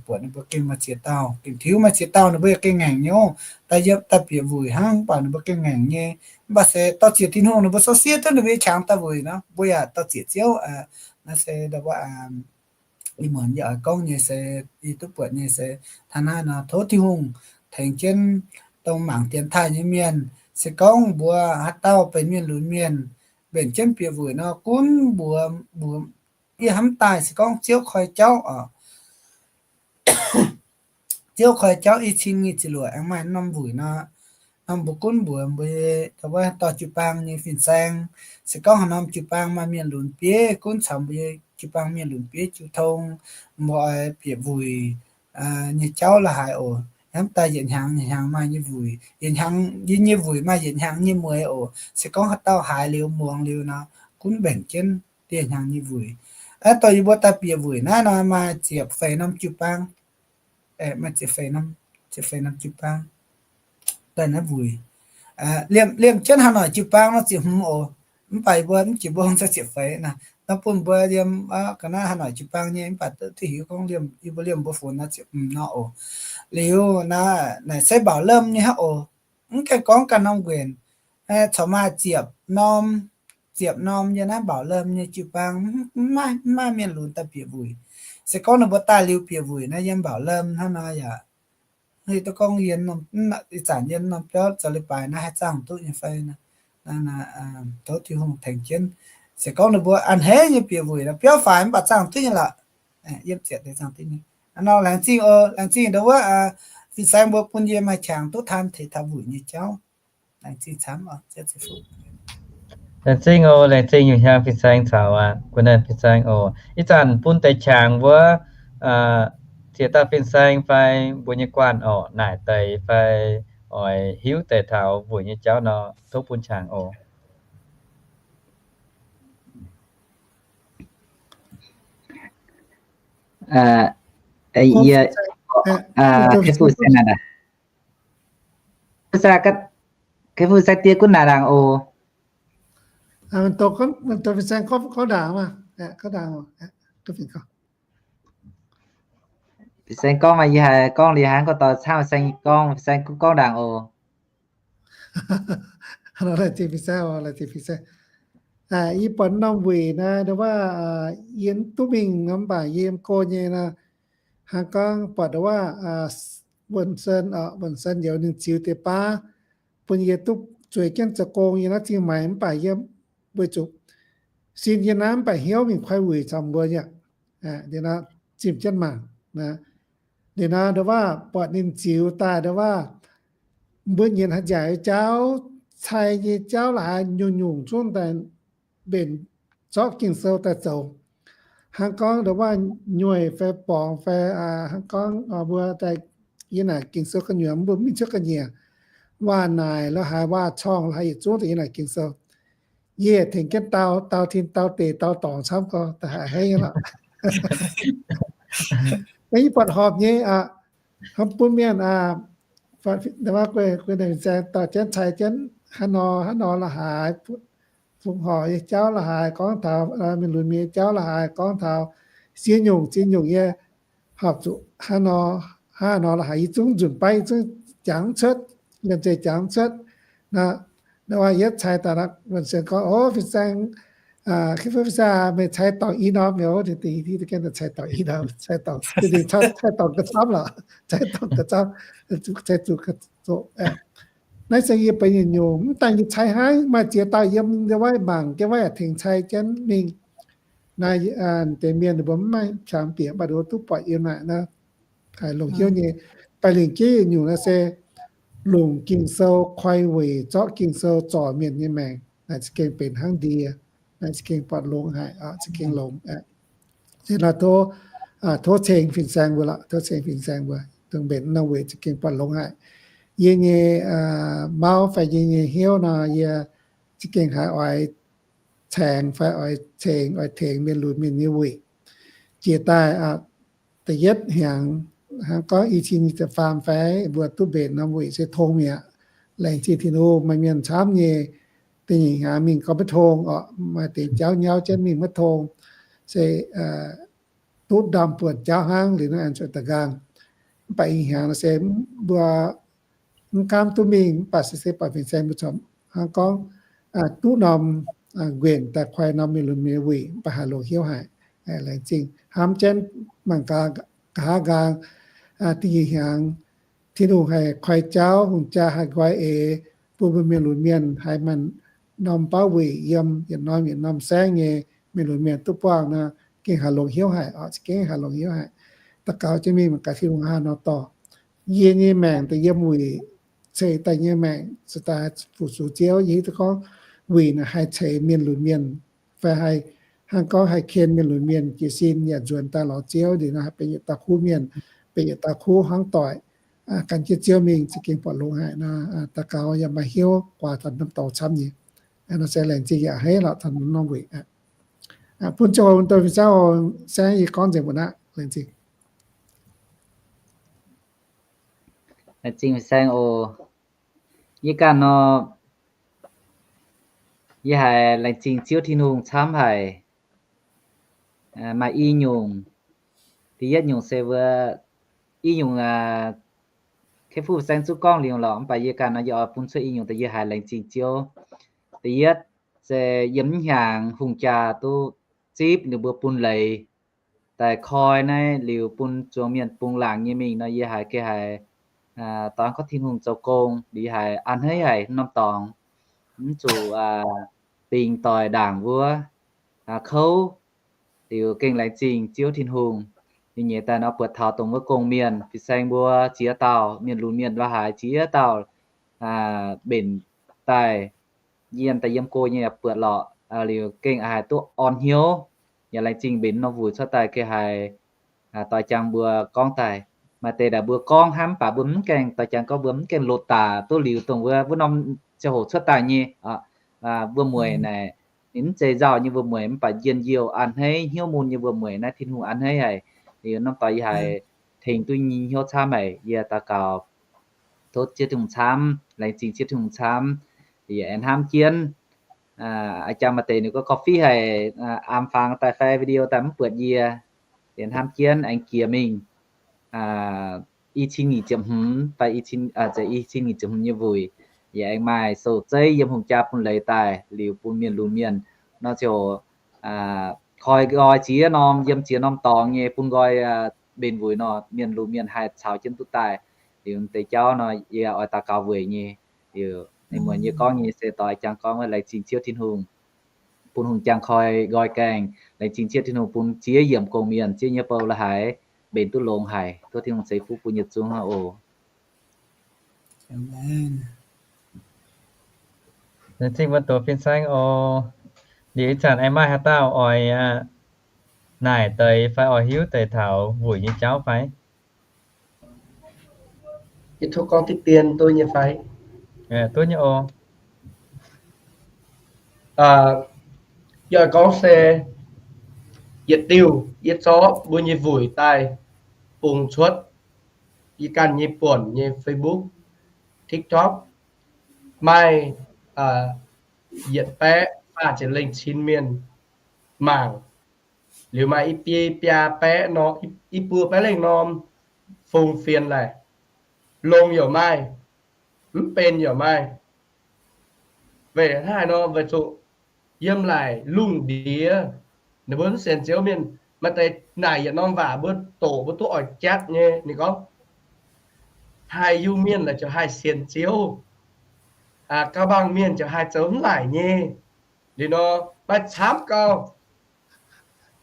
Buatc ninh mbuo gengh maaih ziex dauh gengh tiux, maaih ziex dauh ninh mbuo yaac gengh ngaengc nyei oc. Daaih yiem daaih bieqc wuic hnangv, mv baac ninh mbuo gengh ngaengc nyei. Mv baac se dorh ziec Tin-Hungh ninh mbuo souv siev duqv ninh mbuo nyei qangx daaih wuic nor, mbuo yaac dorh ziec Ziouv. Naaiv se ndau wuov ih muonz yie oix gorngv nyei se, yie duqv buatc nyei se hnangv naaiv nor, tov Tin-Hungh tengx jienv dongh mangc dienx taaih nyei mienh. Se gorngv mbuo haaix dauh benx mienh lunx mienh, mbenc jienv bieqc wuic nor, gunv mbuox, mbuox yie hnamv daaih se gorngv Ziouv koi jauv oc, Ziouv koi jauv i cin nyic ziepc luoqc aengx maaih norm wuic nor, norm mbuo gunv mbuox mbuo ndau wuov dorh jiu-baang nyei fin-saeng. Se gorngv haaix norm jiu-baang maaih mienh lunx bieiv gunv caux mbuo nyei jiu-baang mienh lunx bieiv jiu tong, mbuo oix bieqc wuic nyei jauv la'haaix oc. Hnamv daaih yietc hnyangx yietc hnyangx maaih nyei wuic, yietc hnyangx yie nyei wuic maaih yietc hnyangx nyei mueiz oc. Se gorngv haaix dauh haiz liuz muangx liuz nor, gunv mbenc jienv dieh hnyangx nyei wuic. Aa, dongh yie mbuo daaih bieqc wuic naaiv nor maaih ziepc feix norm jiu-baang, maaih ziepc feix norm, ziepc feix norm jiu-baang daaih naaiv wuic. Liemh, liemh jienv hnangv haaix nor jiu-baang nor ziepc hmz oc. Mv baac yie mbuo mv jiex mbong se ziepc feix naaiv. Nor bun mbuo yiem ga'naaiv haaix noic jiu-baang nyei, mv baac duqv hiuv gorngv liemh, yie mbuo liemh mbuo funx naaiv ziepc hmz nor oc. Liuz naaiv naaic se mbaauc lemh nyei hnangv oc. Mv gaengh gorngv ganh norm nquenc, corc maaih ziepc norm, ziepc norm yiem naaiv mbaauc lemh nyei jiu-baang, mv maaih mienh lunx daaih bieqc wuic. Se gorngv ninh mbuo daaih liuz bieqc wuic naaiv yiem mbaauc lemh hnangv nor yaac, duqv gorngv yie ih zanc yiem norm biauv zoux leiz-baaix naaiv haih zaangh duqv nyei fai, tov Tin-Hungh tengx jienv. Se gorngv ninh mbuo a'hneiv nyei bieqc wuic nor, biauv faix mv baac zaangh duqv nyei lorqc. Yiem ziepc deix zaangh duqv nyei. Nor laengz zingh oc, laengz zingh ndau wuov fin-saeng mbuo bun yie maaih qangx duqv taan teix taux wuic nyei jauv. Laengz zingh camv oc. Laengz zingh oc, laengz zingh nyungc hnyangx fin-saeng caux gu'nguaaz fin-saeng oc. Ih zanc bun deix qangx wuov ziex dauh fin-saeng fai mbuo nyei guanh oc, naaic deix fai oix hiuv deix taux wuic nyei jauv nor, tov bun qangx oc. Kei fu sai die gunv naaic ndaangc oc. Fin-saeng gorngv maaih yie haiz gorngv liuz hnangv gorngv dorh camv fin-saeng gorngv, fin-saeng gunv gorngv ndaangc oc. Yie buatc norm wuic naaiv, ndau wuov yie duqv mingh nor mv baac yie yiem go nyei nor, hnangv gorngv buatc ndau wuov Wuonh Sen, Wuonh Sen youz ninh ziux deix baav bun yie duqv zueiz jienv zoux gong yiem naaiv Zingh Maix mv baac yie weic zuqc sin yie naaiv mv baac hnyouv mingh koi wuic caux mbuo yaac, liuz nor zimh jienv mangc. Liuz nor ndau wuov buatc ninh ziux daaih ndau wuov mbuo nyienz haaix nziaauc nyei jauv, cai nyei jauv la'haaix nyungc-nyungc zungv daaih mbenc zorqv Ging-Sou daaih zoux. Hnangv gorngv ndau wuov nyueic fai borngz fai hnangv gorngv mbuo daaih yiem naaic Ging-Sou gu'nyuoz mbuo mingh cuotv ga'nyiec, waac-naaic la'haaix, waac-corngh la'haaix yietc zungv daaih yiem naaic Ging-Sou. Yie tengx jienv dau, dau tin dau deic dau dorngc camv gorx da'haiz hei lorqc. Naaiv yie buatc horpc nyei aqv. Hnamv bun mienh aqv, guei naaic fin-saeng dorh jienv cai jienv haaix nor haaix nor la'haaix, fungx horc nyei jauv la'haaix, gorngv taux mienh lunx mienh nyei jauv la'haaix, gorngv taux ziex nyungc ziex nyungc nyei horpc zuqc haaix nor haaix nor la'haaix, yie zungv nzunc baav yie zungv jangx cuotv, liemh zeih jangx cuotv. Naaiv waac yietv cai daaih, Wuonh Sen gorngv, O, fin-saeng, Kei fu fin-saeng, meih cai dorngc i norm mi'aqv. Dingc dingc cai dorngc i norm, cai dorngc, cai dorngc ga'camv lorqc, cai dorngc ga'camv, cai zuqc ga'zoqc. Naaiv se yie benx nyungc-nyungc, mv daaih yie cai hnangv, maaih ziex dauh yiem ndau wuov mangc jienv wuov yaac tengx cai jienv mingh. Naaiv deix mienh ninh mbuo mv maaih qangx bieqc, mv baac ninh mbuo duqv buatc yiem naaic naaiv, haiz longc hnyouv nyei. Baac lingc jeiv nyungc naaiv se longc Ging-Sou koi weic zorqv Ging-Sou zorc mienh nyei maengc, naaic za'gengh benx hnangv ndie, naaic za'gengh buatc longx haic, za'gengh longx. Se nor tov, tov ceng fin-saeng mbuo lorqc, tov ceng fin-saeng mbuo, dongh mbenc norm weic za'gengh buatc longx haic. Yie nyei mauv fai yie nyei hnyouv nor, yie za'gengh haiz oix caengx fai oix ceng, oix tengx mienh lunx mienh nyei weic. Jiex daaih da'yietv hnyangx, hnangv gorngv i cin nyic ziepc faam fai mbuo duqv mbenc norm weic se tong mi'aqv. Laengz zingh Tin-Hungh, maaih mienh camv nyei da'nyeic hnyangx mingh gorngv maiv tong orqc, maaih deix jauv nyauv jienv mingh maiv tong, se duqv ndamv buonc jauv hnangv liuz naaiv aengx zuqc da'nqaang. Mv baac ih hnyangx se mbuo mv gaamv duqv mingh, mv baac se se buatc fin-saeng mbuo corc hnangv gorngv duqv norm nquenc daaih koi norm mienh lunx mienh wuic, mv baac haiz longx hnyouv haic. Laengz zingh hnamv jienv mangc gaax, nqa'haav nqaang, da'nyeic hnyangx Tin-Hungh haih koi jauv, hungh jaa haih nqoi eix bun mbuo mienh lunx mienh, haih maaih norm bauv weic yiem yietc norm yietc norm saengv nyei mienh lunx mienh duqv buangh nor, gengh haiz longx hnyouv haic orqc, za'gengh haiz longx hnyouv haic. Daux gaux jienv mingh mangc gaax Tin-Hungh haaix nor dorh. Yie nyei maengc daaih yiem wuic ceix daaih nyei maengc, se daaih fu-sux Ziouv. Yie hiuv duqv gorngv wuic naaic haih ceix mienh lunx mienh, fai haih hnangv gorngv haih ken mienh lunx mienh jiez sin yaac nzuonx daaih lorz Ziouv. Liuz nor haih benx yietc dauh kuv mienh, benx yietc dauh kuv hnangv doic, gan jienv Ziouv mingh, za'gengh buatc longx haic nor. Daux gaux yaac maaih hnyouv guaax taux norm dorngx camv nyei. Nor se laengz zingh yaac heiv lorqc taux norm weic. Bun ziangh hoc dongh fin-saeng, saeng yie gorngv nzengc mbuo aqv. Laengz zingh. Laengz zingh fin-saeng oc. Yie ganh nor, yie haiz laengz zingh Ziouv Tin-Hungh camv haic. maaih i nyungc. Da'yietv nyungc se wuov, i nyungc, kei fuqv saeng zuqc gorngv liuz lorqc, mv baac yie ganh nor yie oix bun cuotv i nyungc daaih yie haiz laengz zingh Ziouv. Da'yietv se yiem hnyangx hungh jaa duqv zipv ninh mbuo bun leiz daaih koi naaiv liuz bun zuangx mienh bungx laangc nyei mingh nor, yie haiz geh haiz dorn gorngv Tin-Hungh zoux gong liuz haiz a'hneiv haic norm dorngx, mv zuqc bingx doic ndaangc wuov kouv, liuz gengh laengz zingh Ziouv Tin-Hungh. Liuz nyeic daaih nor buatc taux dongh wuov gong-mienh fin-saeng mbuo ziex dauh, mienh lunx mienh lo haaix ziex dauh mbenc daaih, yiem daaih yiem go nyei yaac buatc lorqc. Liuz gengh haiz duqv orn hnyouv, yaac laengz zingh mbenc norm wuic cuotv daaih geh haiz doix jangx mbuo gorngv daaih. Maaih deix naaic mbuo gorngv hnamv baac mbuo mv gaengh doix jangx gorngv mbuo mv gaengh lotc daaih duqv liuz dongh wuov wuov norm ziangh hoc cuotv daaih nyei wuov mueic naaic, ninh mv zeiz nzauh nyei wuov mueic mv baac njien-youh a'hneiv hnyouv mun nyei wuov mueic naaiv Tin-Hungh a'hneiv haic. Liuz norm dorngx yie haiz tengx duqv nyei hnyouv camv haic, yie daux gaux tov Ziouv Tin-Hungh camv, laengz zingh Ziouv Tin-Hungh camv. Yie aengx hnamv jienv, a'jangc maaih deix ninh gorngv gauh fih haic, aam fangx daaih fai video daaih mv buatc yie. Yie hnamv jienv aengx jiex mingh i cin nyic ziepc hmz fai i cin, i cin nyic ziepc hmz nyei wuic, yie aengx maaih sou zeiv yiem hungh jaa bun leiz daaih liuz bun mienh lunx mienh nor ziouc koi nqoi ziex norm yiem ziex norm dorngx nyei bun nqoi mbenc wuic nor mienh lunx mienh haih caux jienv duqv daaih. Liuz deix jauv nor yie oix daux gaux weic nyei. Liuz ninh muonz yie gorngv nyei se doix jangx gorngv laengz zingh Ziouv Tin-Hungh bun hungh jangx koi nqoi gaengh, laengz zingh Ziouv Tin-Hungh bun ziex yiemc gong-mienh ziex nyei bou la'haiz mbenc duqv longx haic. Tov Tin-Hungh ceix fuqv bun yietc zungv aqv oc. Laengz zingh mbuo doz fin-saeng oc. Liuz ih zanc aengx maaih haaix dauh oix naaic deix fai oix hiuv deix taux wuic nyei jauv fai? Yie tov gorngv diqv dien duqv nyei fai? Duqv nyei oc. Yie oix gorngv se yietc diuh yie zorqv mbuo nyei wuic daaih bungx cuotv yie ganh nyei buonc nyei Facebook, TikTok, maaih yietc baeqv faah ziepc lengh cin mienh mangc. Liuz maaih i biei biaa baeqv nor, i buo baeqv lengh norm fungx fienx laaic, longx yaac maaih, mv benx yaac maaih. Weic haaix nor? Weic zuqc yiem laaic lungh ndiev ninh mbuo mv sienx Ziouv mienh, maaih deix naaic yietc norm waac mbuo doqc mbuo duqv oix jatv nyei. Ninh gorngv, haih Iu-Mienh laaix ziouc haih sienx Ziouv, gauh bangc mienh ziouc haih zoux mv laaic nyei. Liuz nor, maaih camv gauh,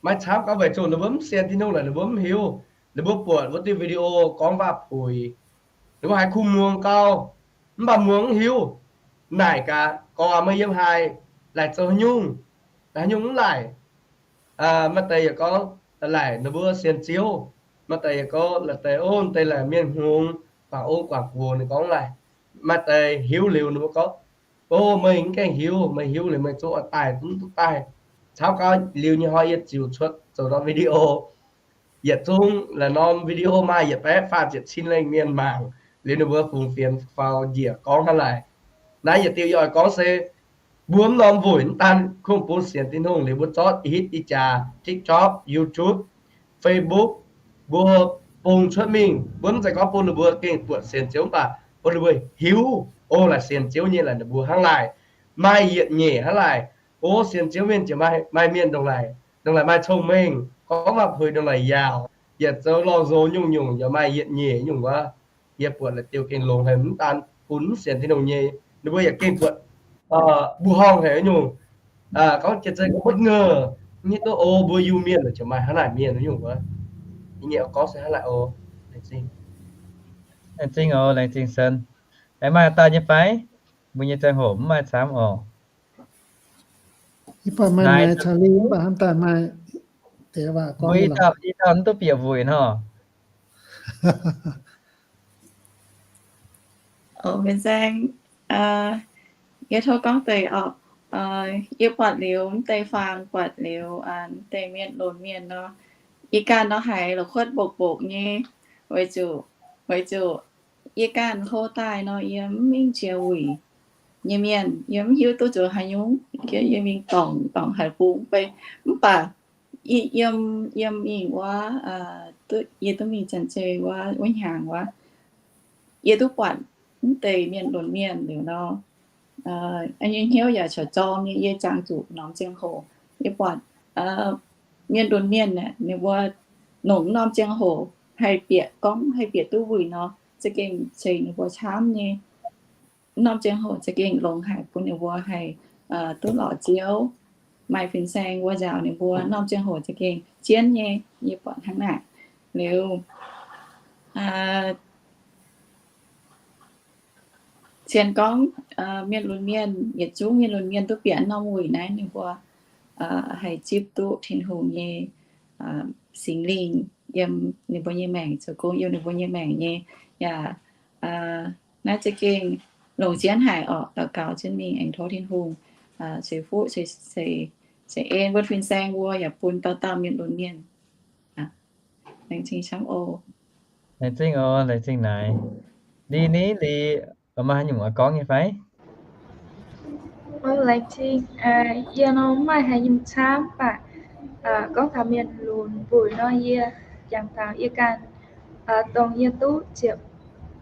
maaih camv gauh weic zuqc ninh mbuo mv sienx Tin-Hungh laaix ninh mbuo mv hiuv. Ninh mbuo buatc wuov diuh video gorngv waac-puix, ninh mbuo haiz kuh muangx gauh, mv baac muangx mv hiuv. Naaic gaax, gorngv meih yiem haaix, laaic zoux haaix nyungc, haaix nyungc mv laaic. Maaih deix yaac gorngv laaic ninh mbuo sienx Ziouv. Maaih deix yaac gorngv laaic deix, o, deix laaic mienh hngongx guangc ong guangc guoqc ninh gorngv laaic. Maaih deix hiuv liuz ninh mbuo gorngv, o, meih mv gaengh hiuv, meih hiuv liuz meih zungv oix daaih, zungv duqv daaih. Camv gauh liuz nyei hnoi yie ziouc cuotv zoux norm video. Yietc zungv laaix norm video maaih yietc baeqv faah ziepc cin lengh mienh mangc. Liuz ninh mbuo fungx fienx faaux njiec gorngv hnangv laaic. Naaiv yietc diuh yie oix gorngv se mbuo mv norm wuic mv daan kungx bun sienx Tin-Hungh liuz mbuo zorqv hitv ih jaax TikTok, YouTube, Facebook, mbuo bungx cuotv mingh, mbuo mv zeiz gorngv bun ninh mbuo gengh buatc sienx Ziouv mv baac bun ninh mbuo hiuv, o, laaic sienx Ziouv nyei laaic ninh mbuo hnangv laaic, maaih yietc nyeic hnangv laaic. O, sienx Ziouv mienh ziouc maaih, maaih mienh ndongc laaic, ndongc laaic maaih cong-mengh, gorngv waac-puix ndongc laaic yaauc, yietc zoux lorh nzox nyungc-nyungc yaac maaih yietc nyeic nyungc wuov. Yie buatc laaix diuh gengh longx haic, mv daan bun mv sienx Tin-Hungh nyei, ninh mbuo yaac gengh buatc mbuoqc horngh haic nyungc. Gorngv jiex zeiz gorngv mutv ngeuh, mv hiuv duqv o mbuo Iu-Mienh ziouc maaih hnangv naaic mienh nyungc wuov. Yie nyei oix gorngv se hnangv naaic oc. Laengz zingh. Laengz zingh oc, laengz zingh Sen. Aengx maaih dauh nyei fai? Mbuo nyei ziangh hoc mv maaih camv oc. Yie buatc maaih maengx caux lingh mv baac hnamv daaih maaih deix waac gorngv. Mbuo i dauh, i dauh mv duqv bieqc wuic nor. Fin-saeng, yie tov gorngv deix oc. Yie buatc liuz mv deix faang, buatc liuz mv deix mienh lunx mienh nor, yie ganh nor haiz la'kuotv mbopv-mbopv nyei, weic zuqc, weic zuqc yie ganh hlo daaih nor yie mv mingh jiex wuic nyei mienh, yie mv hiuv duqv zuqc haaix nyungc, yie mingh dorngc dorngc haaix bung bei, mv baac Yiem, yiem ih wuov, yie duqv mingh Janx-Zei wuov, wuov hnyangx wuov, yie duqv buatc mv deix mienh lunx mienh liuz nor, nyei hnyouv yaac corc zorng nyei. Yie jangx zuqc norm ziangh hoc yie buatc mienh lunx mienh aeqv, ninh mbuo longc norm ziangh hoc haih bieqc gorngv, haih bieqc duqv wuic nor, za'gengh ceix ninh mbuo camv nyei. Norm ziangh hoc za'gengh longx haic bun ninh mbuo haih duqv lorz Ziouv, maaih fin-saeng wuov nzaaux ninh mbuo. Norm ziangh hoc za'gengh jienv nyei, yie buatc hnangv naaic. Liuz, cien gorngv mienh lunx mienh, yietc zungv mienh lunx mienh duqv bieqc norm wuic naaiv, ninh mbuo haih zipv duqv Tin-Hungh nyei Singx Lingh yiem ninh mbuo nyei maengc, zoux gong yiem ninh mbuo nyei maengc nyei. Yaac naaiv za'gengh longc jienv haic orqc. Daux gaux jienv mingh aengx tov Tin-Hungh ceix fuqv, ceix en bun fin-saeng wuov, yaac bun dauh dauh mienh lunx mienh. Laengz zingh camv oc. Laengz zingh oc, laengz zingh naaic. Li ni li, maaih haaix nyungc oix gorngv nyei fai? Laengz zingh. Yie nor maaih haaix nyungc camv baac gorngv taux mienh lunx mbuic nor, yie jangx taux yie ganh, dongh yie duqv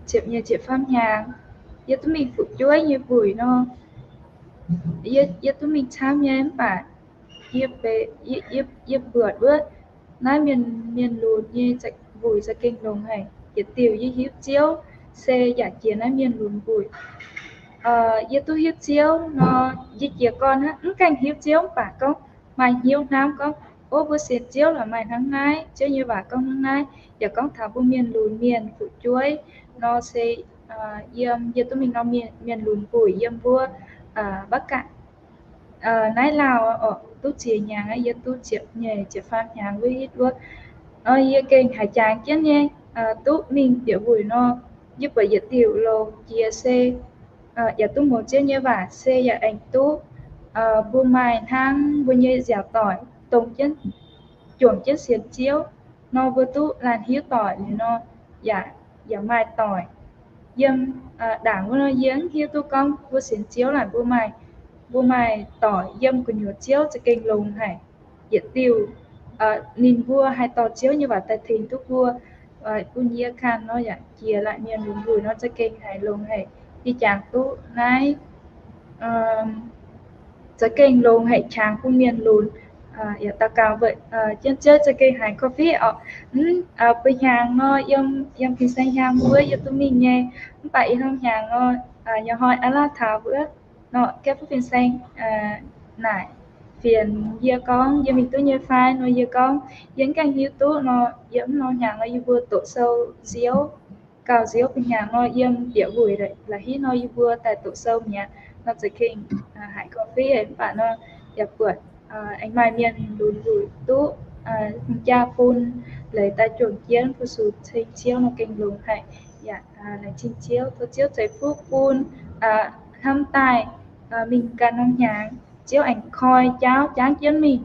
ziepc nyeic ziepc faam hnyangx, yie duqv mingh fu'jueiv nyei mbuic nor, yie duqv mingh camv nyei mv baac yie mbuoqc wuov naaiv mienh, mienh lunx nyei mbuic za'gengh longx haic. Yietc diuc yie hiuv Ziouv se yaac jiex naaiv mienh lunx mbuic. Yie duqv hiuv Ziouv nor, yie jiez gorn hnangv, mv gaengh hiuv Ziouv mv baac gorngv maaih hnyouv hnamv gorngv, ov, mbuo sienx Ziouv lorqc, maaih hnangv naaiv, Ziouv nyei waac gorngv hnangv naaiv. Yaac gorngv taux mbuo mienh lunx mienh fu'jueiv nor se yiem, yie duqv mingh norm mienh lunx mbuic yiem wuov Bắc Kạn, naaiv Laauh oc, duqv ziex hnyangx aqv, yie duqv ziepc nyeic ziepc faam hnyangx wuov hitv wuov. Nor yie gengh haiz jangx jienv nyei, duqv mingh bieqc wuic nor, yie buatc yietc diuc longx jiex se yaac duqv mouz Ziouv nyei waac se yaac aengx duqv mbuo maaih hnangv mbuo nyei nziaauc doic dongh jienv, juangc jienv sienx Ziouv nor, mbuo duqv laanh hiuv doic liuz nor, yaac, yaac maaih doic yiem ndaangc wuov nor. Yie mv hiuv duqv gorngv mbuo sienx Ziouv laanh mbuo maaih, mbuo maaih doic yiem gu'nyuoz Ziouv za'gengh longx haic. Yietc diuc ninh mbuo haih dorh Ziouv nyei waac daaih tengx duqv mbuo, bun yie kanh nor yaac jiex laanh mienh lunx mbuic nor za'gengh haiz longx haic. Yie jangx duqv naaiv za'gengh longx haic, qangx bun mienh lunx. Yaac daux gaux weic jienv Ziouv za'gengh haiz korv-fiqv orqc. Mv, bun hnyangx nor, yiem, yiem fin-saeng hnyangx wuov yie duqv mingh nyei. Mv baac ih hnoi hnyangx nor, yaac hnoi aav laav taux wuov nor, gaeqv butv fin-saeng naaic fienx yie gorngv yie mingh duqv nyei fai nor, yie gorngv yie mv gaengh hiuv duqv nor, yie mv nor hnyangx nor yie mbuo doqc sou Ziouv, gauh Ziouv. Bun hnyangx nor yiem bieqc wuic la'hitv nor yie mbuo daaih doqc sou mi'aqv nor za'gengh haiz korv-fiqv mv baac nor yaac buatc aengx maaih mienh lunx wuic duqv hungh jaa bun leiz daaih juangc jienv fu-sux ceng Ziouv nor gengh longx haic. Yaac laengz zingh Ziouv, tov Ziouv ceix fuqv bun hnamv daaih mingh ganh norm hnyangx, Ziouv aengx koi jaauv jangv jienv mingh,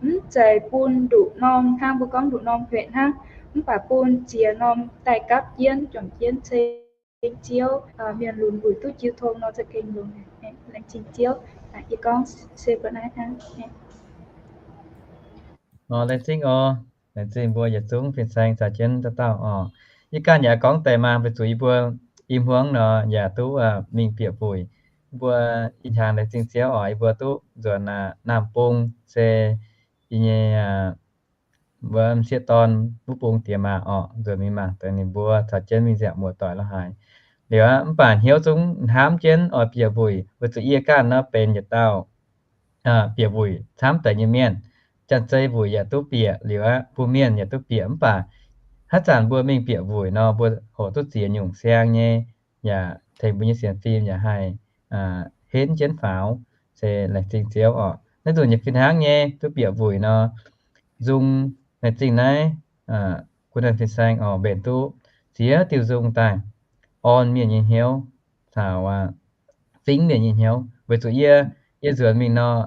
mv zeiz bun nduqc norm hnangv, mbuo gorngv nduqc norm hueqc hnangv, mv baac bun ziex norm daaih gapv jienv juangc jienv ceng Ziouv, mienh lunx wuic duqv jiu tong nor za'gengh longx. Laengz zingh Ziouv. Yie gorngv se mbuo naaiv hnangv. Laengz zingh oc. Laengz zingh mbuo yietc zungv fin-saeng caux jienv dauh dauh oc. Yie ganh yaac gorngv deix maah, weic zuqc yie mbuo i hmuangv nor yaac duqv mingh bieqc wuic. Yie mbuo ih hnyangx laengz zingh Ziouv oc, yie mbuo duqv nzuonx Naamh Bung se yie nyei wuov m'sieqv dorn wuov bung diex maac orqc, nzuonx mingh mangc deix ninh mbuo caux jienv mingh nziaauc muoz-doic la'haaix. Liuz aqv, mv baac hnyouv zungv hnamv jienv oix bieqc wuic, weic zuqc yie ganh nor benx yietc dauh bieqc wuic camv deix nyei mienh. Janx-zei wuic yaac duqv bieqc, liuz aqv, mbuo mienh yaac duqv bieqc. Mv baac haaix zanc mbuo mingh bieqc wuic nor, mbuo hoqc duqv ziex nyungc siang nyei, yaac tengx mbuo nyei sienx fim yaac haih henv jienv faaux, se laengz zingh Ziouv orqc. Naaiv nzunc yaac fih hnangv nyei, duqv bieqc wuic nor, nzung, laengz zingh naaiv guv naanh fin-saeng oc, mbenc duqv ziex diuh nzung daaih, orn mienh nyei hnyouv caux fingx mienh nyei hnyouv. Weic zuqc yie, yie nzuonx mingh nor,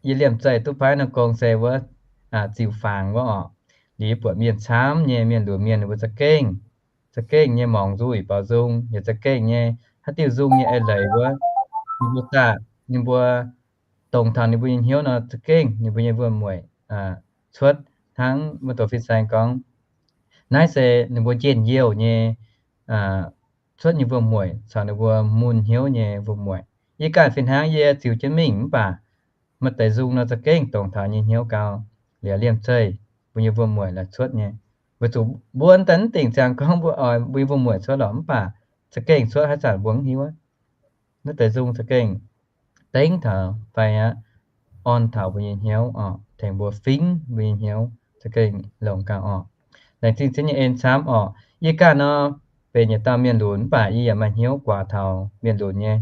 yie liemh zeih duqv paaiv nor gong se wuov ziux fangx wuov orqc. Liuz yie buatc mienh camv nyei, mienh lunx mienh ninh mbuo za'gengh, za'gengh nyei mangc nzuih baaux nzung, yaac za'gengh nyei haaix diuh nzung nyei eix leiz wuov, ninh mbuo daaih, ninh mbuo dongh taux ninh mbuo nyei hnyouv nor za'gengh ninh mbuo nyei wuom-mueic cuotv hnangv mbuo doqc fin-saeng gorngv. Naaiv se ninh mbuo njien-youh nyei cuotv nyei wuom-mueic caux ninh mbuo mun hnyouv nyei wuom-mueic. Yie ganh fih hnangv yie ziux jienv mingh mv baac maaih deix nzung nor za'gengh dongh taux nyei hnyouv gau, liuz liemh zeih mbuo nyei wuom-mueic laaix cuotv nyei. Weic zuqc mbuo daaih mv dingc ziangx gorngv mbuo oix mbuo nyei wuom-mueic cuotv lorqc mv baac za'gengh cuotv haaix zanc mbuo mv hiuv aqv. Naaiv deix nzung za'gengh dengv taux fai aqv, orn taux mbuo nyei hnyouv oc, tengx mbuo fingx mbuo nyei hnyouv za'gengh longx gauh oc. Laengz zingh Ziouv nyei en camv oc. Yie ganh nor benx yietc dauh mienh lunx mv baac yie yaac maaih hnyouv guaax taux mienh lunx nyei.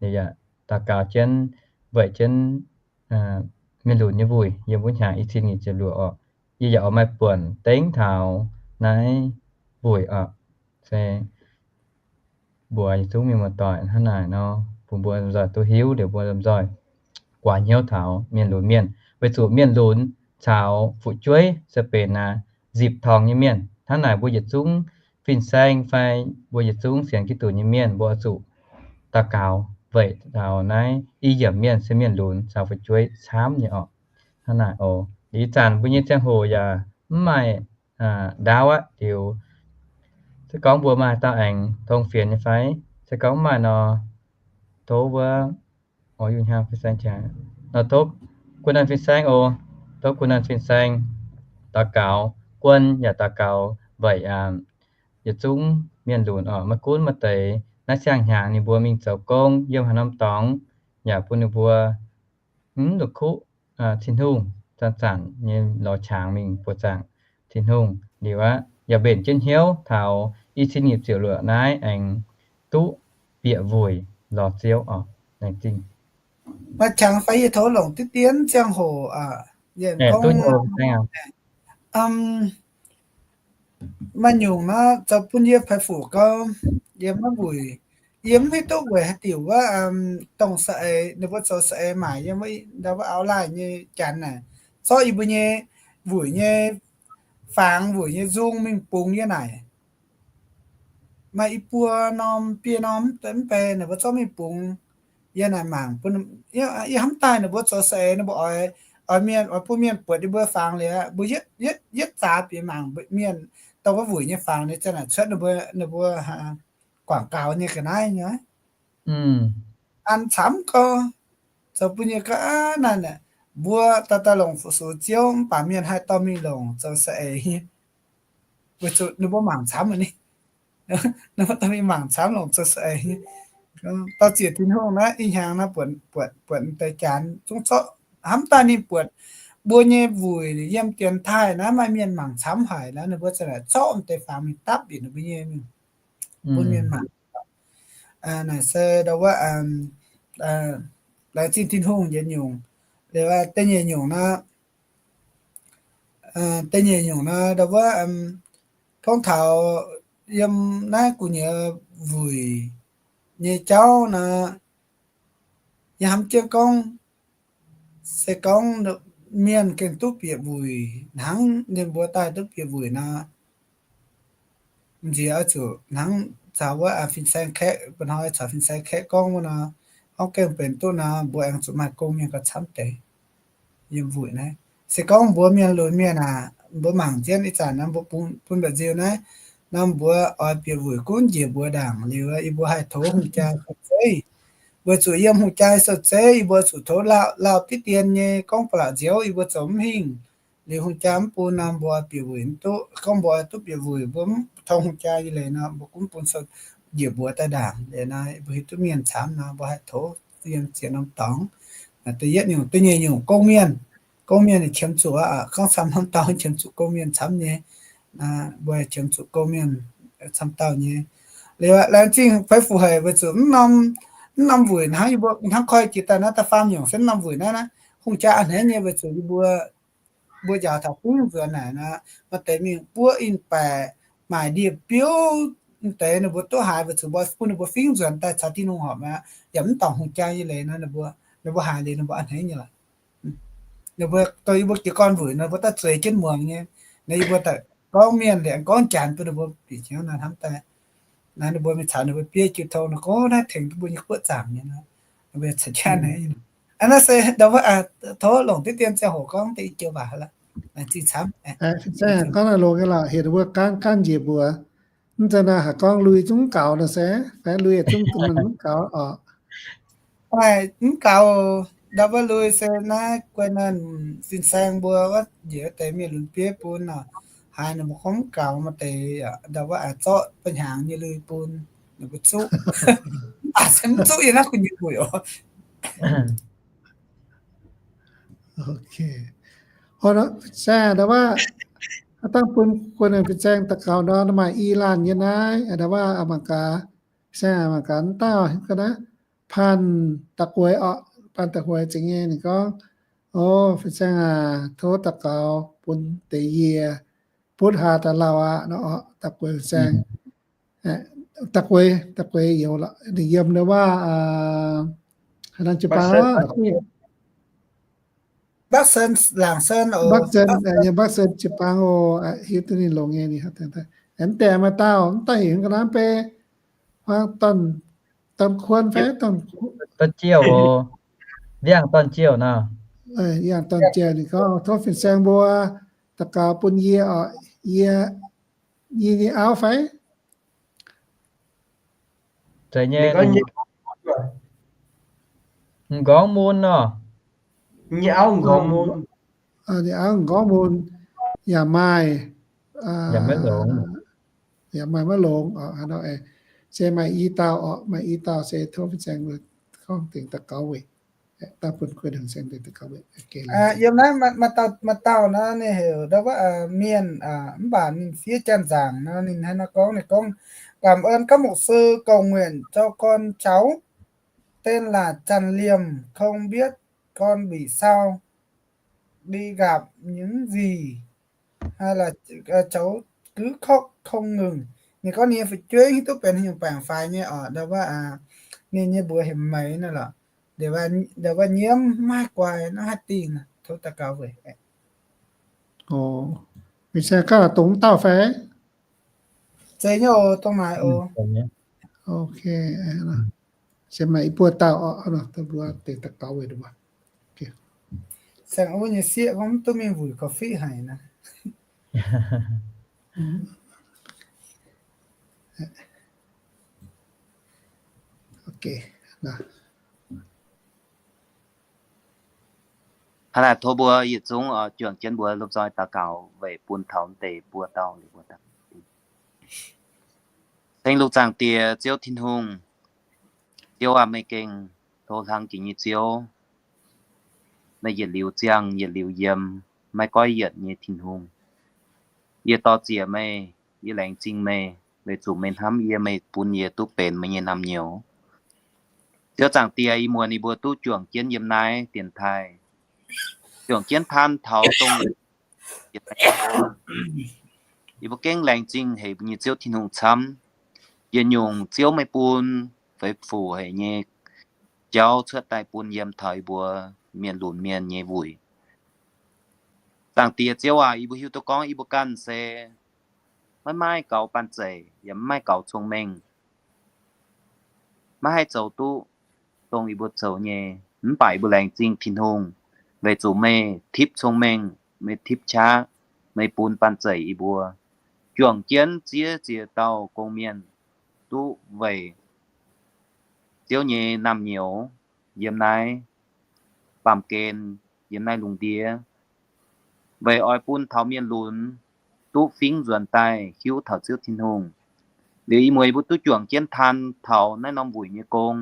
Yie yaac daux gaux jienv, weic jienv mienh lunx nyei wuic yiem wuov hnyangx i cin nyic ziepc luoqc oc. Yie yaac oix maaih buonc dengv taux naaiv wuic oc. Se mbuox yietc zungv mienh muoz-doic hnangv naaic nor, bun mbuo lomh nzoih duqv hiuv liuz mbuo lomh nzoih guaax hnyouv taux mienh lunx mienh, weic zuqc mienh lunx caux fu'jueiv se benx aac nzipc torngx nyei mienh. Hnangv naaic mbuo yietc zungv fin-saeng fai mbuo yietc zungv sienx Giduc nyei mienh mbuo oix zuqc daux gaux weic taux naaiv i yiemc mienh se mienh lunx caux fu'jueiv camv nyei oc. Hnangv naaic oc. Ih zanc mbuo nyei ziangh hoc yaac mv maaih ndaauv aqv liuz, se gorngv mbuo maaih dauh aengx tong fienx nyei fai? Se gorngv mv maaih nor, tov wuov, oix yunh hnyangx fin-saeng qangx nor, tov gu'nanh fin-saeng oc. Tov gu'nanh fin-saeng daux gaux, guon yaac daux gaux weic yietc zungv mienh lunx oc. Maiv gunv maaih deix naaiv siang-hnyangx ninh mbuo mingh zoux gong yiem haaix norm dorngx, yaac bun ninh mbuo mv la'kuqv Tin-Hungh, zanc-zanc nyei lorz qangx mingh buoqc zaangc Tin-Hungh liuz aqv, yaac mbenc jienv hnyouv taux i cin nyic ziepc luoqc naaiv aengx duqv bieqc wuic lorz Ziouv oc. Laengz zingh. Maaih qangx fai yie tov longc diqv dien ziangh hoc, yie gorngv maaih nyungc naaiv zoux bun yie peix fuc gau, yie maiv wuic, yie mv hiuv duqv weic haaix diuc wuov, dongh saeng-eix, ninh mbuo zoux saeng-eix maaic yiem ndau wuov online nyei janx naaic, zorqv yie mbuo nyei wuic nyei fangx, wuic nyei nzung mingh bungx yie naaic. Maaih i buo norm, biei norm mv bei, ninh mbuo zorqv mingh bungx yie naaic mangc, yie hnamv daaih ninh mbuo zoux saeng-eix, ninh mbuo oix, oix mienh, oix bun mienh buatc yie mbuo fangx liuz, mbuo yietv zaax bieqc mangc mienh dongh wuov wuic nyei fangx nyei, zanc naaic cuotv ninh mbuo, ninh mbuo quảng cáo nyei ga'naaiv nyei. An camv gau, zoux bun yie ga'naaiv naaic, mbuo dauh dauh longc fu-sux Ziouv mv baac mienh haih dorh mingh longc zoux saeng-eix nyei. Weic zuqc ninh mbuo mangc camv ni, ninh mbuo dorh mingh mangc camv longc zoux saeng-eix nyei. Dorh ziec Tin-Hungh naaiv ih hnyangx naaiv buatc, buatc deix janx zungv zorqv, hnamv daaih ninh buatc mbuo nyei wuic yiem dienx taaih naaiv maaih mienh mangc camv haic naaiv, ninh mbuo za'naaic zorqv deix fangx mingh dapv bieqc ninh mbuo nyei mingh bun mienh mangc. Naaic se ndau wuov laengz zingh Tin-Hungh yietc nyungc. Liuz da'nyeic nyungc nor, da'nyeic nyungc nor ndau wuov gorngv taux yiem naaiv gu'nyuoz wuic nyei jauv nor, yie hnamv jienv gorngv, se gorngv mienh gengh duqv bieqc wuic hnangv ninh mbuo daaih duqv bieqc wuic nor, nziex oix zuqc hnangv caux wuov fin-saeng kaeqv, mba'hnoi caux fin-saeng kaeqv gorngv wuov nor, gorngv gengh benx duqv nor, mbuo aengx zuqc maaih gong mienh gauh camv deix yiem wuic naaiv. Se gorngv mbuo mienh lunx mienh aac, mbuo mangc jienv ih zanc nor mbuo bun mba'nziu naaiv, nor mbuo oix bieqc wuic gunv njiec mbuox ndaangc liuz, yie mbuo haih tov hungh jaa sou-zeiv. Weic zuqc yiem hungh jaa sou-zeiv yie mbuo zuqc tov lauh, lauh diqv dien nyei gorngv ba'laqc nziouv yie mbuo zoux mv hingh. Liuz hungh jaa mv bun nor mbuo bieqc wuic mv duqv. Gorngv mbuo duqv bieqc wuic mbuo mv tov hungh jaa nyei leiz nor mbuo gunv bun sou njiec mbuox daaih ndaangc. Liuz nor mbuo hiuv duqv mienh camv nor mbuo haih tov yiem ziex norm dorngx. Da'yietv nyungc, da'nyeic nyungc gong mienh. Gong mienh qiemx zuqc, gorngv camv norm dorngx qiemx zuqc gong mienh camv nyei. Mbuo qiemx zuqc gong mienh camv dauh nyei. Liuz laengz zingh fai fu haic weic zuqc mv norm wuic hnangv yie mbuo hnangv koi jiex daaih naaiv da'faam nyungc se mv norm wuic naaiv, naaiv hungh jaa a'hneiv nyei weic zuqc yie mbuo, mbuo njaaux taux fingx nzuonx naaic nor, maaih deix mingh buov in-baeqc, maaic ndie-biouv, deix ninh mbuo duqv haaix weic zuqc mbuo bun ninh mbuo fingx nzuonx daaih caux Tin-Hungh horpc aqv, yaac mv dorngc hungh jaa nyei leiz nor, ninh mbuo haiz liuz ninh mbuo a'hneiv nyei lorqc. Ninh mbuo dongh yie mbuo jiez gorn wuic nor, mbuo daaih zueiz jienv muangx nyei. Nor yie mbuo daaih gorngv mienh liuz gorngv janx bun ninh mbuo bieqc hnyouv nor hnamv daaih, naaiv ninh mbuo mingh caux ninh mbuo bieiv jiu tong nor, gorngv naaiv tengx duqv mbuo nyei guoqv zaangc nyei nor, ninh mbuo caux janx naaiv. Naaiv se ndau wuov tov longc diqv dien ziangh hoc gorngv deix i joux waac lorqc. Laengz zingh camv. Fin-saeng gorngv naaiv longx nyei lorqc, heuc ninh mbuo gaanv gaanv njiec mbuox. Mv zeiz naaiv haaix gorngv lui zungv gaux nor se, fai lui zungv mv gaux oc. Mv gaux, ndau wuov lui se naaiv guai naaiv fin-saeng mbuo wuov njiec deix mienh lunx bieiv bun nor, haiz ninh mbuo gorngv mv gaux maaih deix ndau wuov zorqv ba'hnyangx nyei lui bun ninh mbuo zuqv. Mv baac se mv zuqv yie naaiv gu'nyuoz wuic oc. Fin-saeng ndau wuov, dangh bun guei naaic fin-saeng daux gaux nor, maaih i laanh nyei naaiv ndau wuov mangc gaax, fin-saeng mangc gaax dauh ga'naaiv, Paan Da'gueix oc, Paan Da'gueix zingx nyei ninh gorngv, O, fin-saeng aac, tov daux gaux bun deix yie butv hlaax daaih lauh aqv nor oc, Da'gueix fin-saeng. Da'gueix, Da'gueix youz lorqc, ninh yiem ndau wuov haaix norm jiu-baang oc. Bắc Sơn, Lạng Sơn, Bắc Sơn, yiem Bắc Sơn jiu-baang oc. Hiuv duqv ninh longx nyei, ninh mv deix maaih dauh, mv dauh heuc ga'naaiv beiv, huaang Dorn, Dorn Kuon fai Dorn, Dorn Jiouh oc. Ndiangx Dorn Jiouh nor. Ndiangx Dorn Jiouh ninh gorngv, Tov fin-saeng mbuo daux gaux bun yie oc, yie, yie nyei auv fai? Zeiz nyei, m'nqorngv mun nor. Nyei auv m'nqorngv mun. Ninh auv m'nqorngv mun, yaac maaih, yaac maaih maiv longx. Se maaih i dauh oc, maaih i dauh se tov fin-saeng gorngv dingc daux gaux weic. Dangh bun guei naaic fin-saeng dingc daux gaux weic. Yiem naaiv maaih dauh nor, ninh heuc ndau wuov Mienh, mv baac ninh fiev Janx-Nzangc nor, ninh hnangv nor gorngv, ninh gorngv, Cảm ơn các mục sư cầu nguyện cho con cháu tên là Trần Liêm, không biết con bị sao, đi gặp những gì, hay là cháu cứ khóc không ngừng. Ninh gorngv ninh nyei fu'jueiv hiuv duqv benx haaix nyungc baengc faix nyei oc, ndau wuov ninh nyei mbuox heuc Meix nor lorqc. Ndau wuov nyiemv maiv haih guai, maiv haih dingh, tov daux gaux weic. Fin-saeng ganh dongh dauh fai? Zeiz nyei oc, dongh naaic oc. Se maaih i buo dauh oc, mbuo deix daux gaux weic. Saeng wuov nyei sieqv gorngv mv duqv mingh wuic korv-fiqv haic naaiv. Hnangv naaic tov mbuo yietc zungv juangc jienv mbuo lomh nzoih daux gaux weic bun taux deix buo dauh liuz mbuo daaih. Seng lungh zaangc Diex, Ziouv Tin-Hungh, Ziouv aac, meih gengh tov hlang jiex nyei Ziouv. Meih yietc liuz ziangh, yietc liuz yiem, maiv goiv yienc nyei Tin-Hungh. Yie dor-ziec meih, yie laengz zingh meih, weic zuqc meih hnamv yie, meih bun yie duqv benx meih nyei naamh nyouz. Ziouv zaangc Diex, ih muonz yie mbuo duqv juangc jienv yiem naaiv dienx taaih, juangc jienv taan taux dongh yie mbuo gengh laengz zingh haic mbuo nyei Ziouv Tin-Hungh camv. Yietc nyungc Ziouv meih bun feix fuc haic nyei jauv cuotv daaih bun yiem taux yie mbuo mienh lunx mienh nyei wuic. Zaangc Diex Ziouv aac, yie mbuo hiuv duqv gorngv yie mbuo ganh se maiv maaih gaux banh zeic yaac maiv maaih gaux cong-mengh, maiv haih zoux duqv dongh yie mbuo zoux nyei. Mv baac yie mbuo laengz zingh Tin-Hungh, weic zuqc meih tipv cong-mengh, meih tipv qaqv, meih bun banh zeic yie mbuo juangc jienv ziex ziex dauh gong-mienh duqv weic Ziouv nyei naamh nyouz yiem naaiv baamh gen, yiem naaiv lungh ndiev, weic oix bun taux mienh lunx duqv fingx nzuonx daaih hiuv taux Ziouv Tin-Hungh. Liuz ih muonz yie mbuo duqv juangc jienv taan taux naaiv norm wuic nyei gong,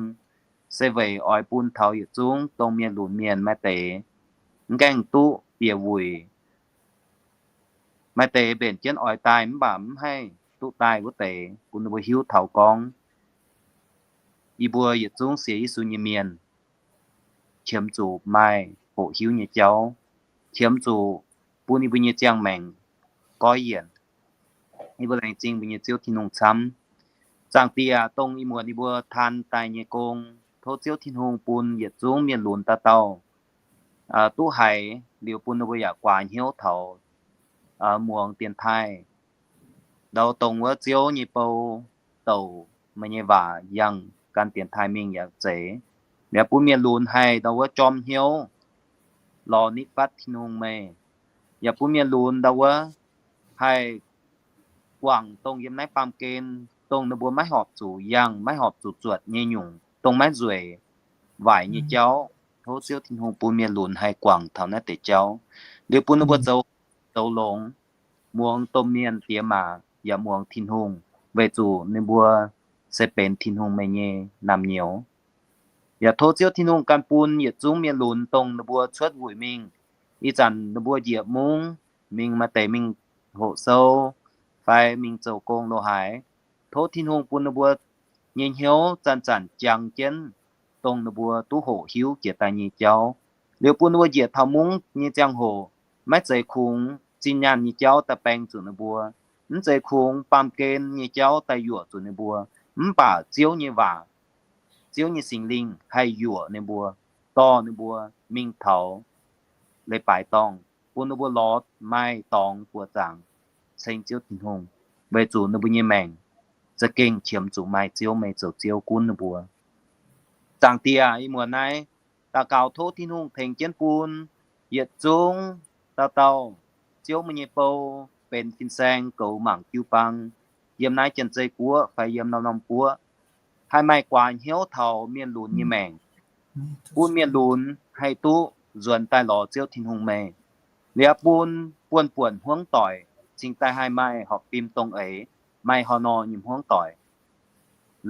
se weic oix bun taux yietc zungv dongh mienh lunx mienh maaih deix mv gaengh duqv bieqc wuic, maaih deix mbenc jienv oix daaih mv baac mv haih duqv daaih wuov deix, bun ninh mbuo hiuv taux gorngv yie mbuo yietc zungv sienx Yesu nyei mienh qiemx zuqc maaih hoqc hiuv nyei jauv, qiemx zuqc bun yie mbuo nyei ziangh maengc goiv yienc. Yie mbuo laengz zingh mbuo nyei Ziouv Tin-Hungh camv. Zaangc Diex, dongh ih muonz yie mbuo taan daaih nyei gong, tov Ziouv Tin-Hungh bun yietc zungv mienh lunx dauh dauh duqv haiz liuz bun ninh mbuo yaac guaax hnyouv taux muangx dienx taaih ndau dongh wuov Ziouv nyei bou, douc meih nyei waac yangh gan dienx taaih mingh yaac zeiz. Liuz bun mienh lunx haih ndau wuov jorm hnyouv lorz nitv fatv Tin-Hungh meih, yaac bun mienh lunx ndau wuov haih guangc dongh yiem naaiv baamh gen, dongh ninh mbuo maiv horpc zuqc yangh, maiv horpc zuqc zuotc nyei nyungc, dongh maiv nzueic waaic nyei jauv. Tov Ziouv Tin-Hungh bun mienh lunx haih guangc taux naaiv deix jauv, liuz bun ninh mbuo zoux, zoux longx, muangx domh mienh diex maac yaac muangx Tin-Hungh, weic zuqc ninh mbuo se benx Tin-Hungh meih nyei naamh nyouz. Yaac tov Ziouv Tin-Hungh ganh bun yietc zungv mienh lunx dongh ninh mbuo cuotv wuic mingh, ih zanc ninh mbuo njiec mungv mingh maaih deix mingh hoqc sou fai mingh zoux gong lo haaix, tov Tin-Hungh bun ninh mbuo nyei hnyouv zanc-zanc jangx jienv, dongh ninh mbuo duqv hoqc hiuv jiex daaih nyei jauv. Liuz bun ninh mbuo njiec taux mungv nyei ziangh hoc, maiv zeiz kungx zinh nyaanh nyei jauv daaih baeng zuqc ninh mbuo, mv zeiz kungx baamh gen nyei jauv daaih yuoqc zuqc ninh mbuo, mv baac Ziouv nyei waac, Ziouv nyei Singx Lingh haih yuoqc ninh mbuo, dorh ninh mbuo mingh taux leiz-baaix dorngh, bun ninh mbuo lorz maaih dorngx buoqc zaangc ceng Ziouv Tin-Hungh, weic zuqc ninh mbuo nyei maengc za'gengh qiemx zuqc maaih Ziouv meih zoux Ziouv gunv ninh mbuo. Zaangc Diex, ih muonz naaiv daux gaux tov Tin-Hungh tengx jienv bun yietc zungv dauh dauh Ziouv meih nyei bou benx fin-saeng goux mangc jiu-baang yiem naaiv Janx-Zei Guoqv fai yiem norm-norm guoqv, haih maaih guaax hnyouv taux mienh lunx nyei maengc, bun mienh lunx haih duqv nzuonx daaih lorz Ziouv Tin-Hungh meih. Liuz bun buonv-buonc hmuangv doic cingx daaih haih maaih horpc fim dongh eix, maaih horh nor nyei hmuangv doic,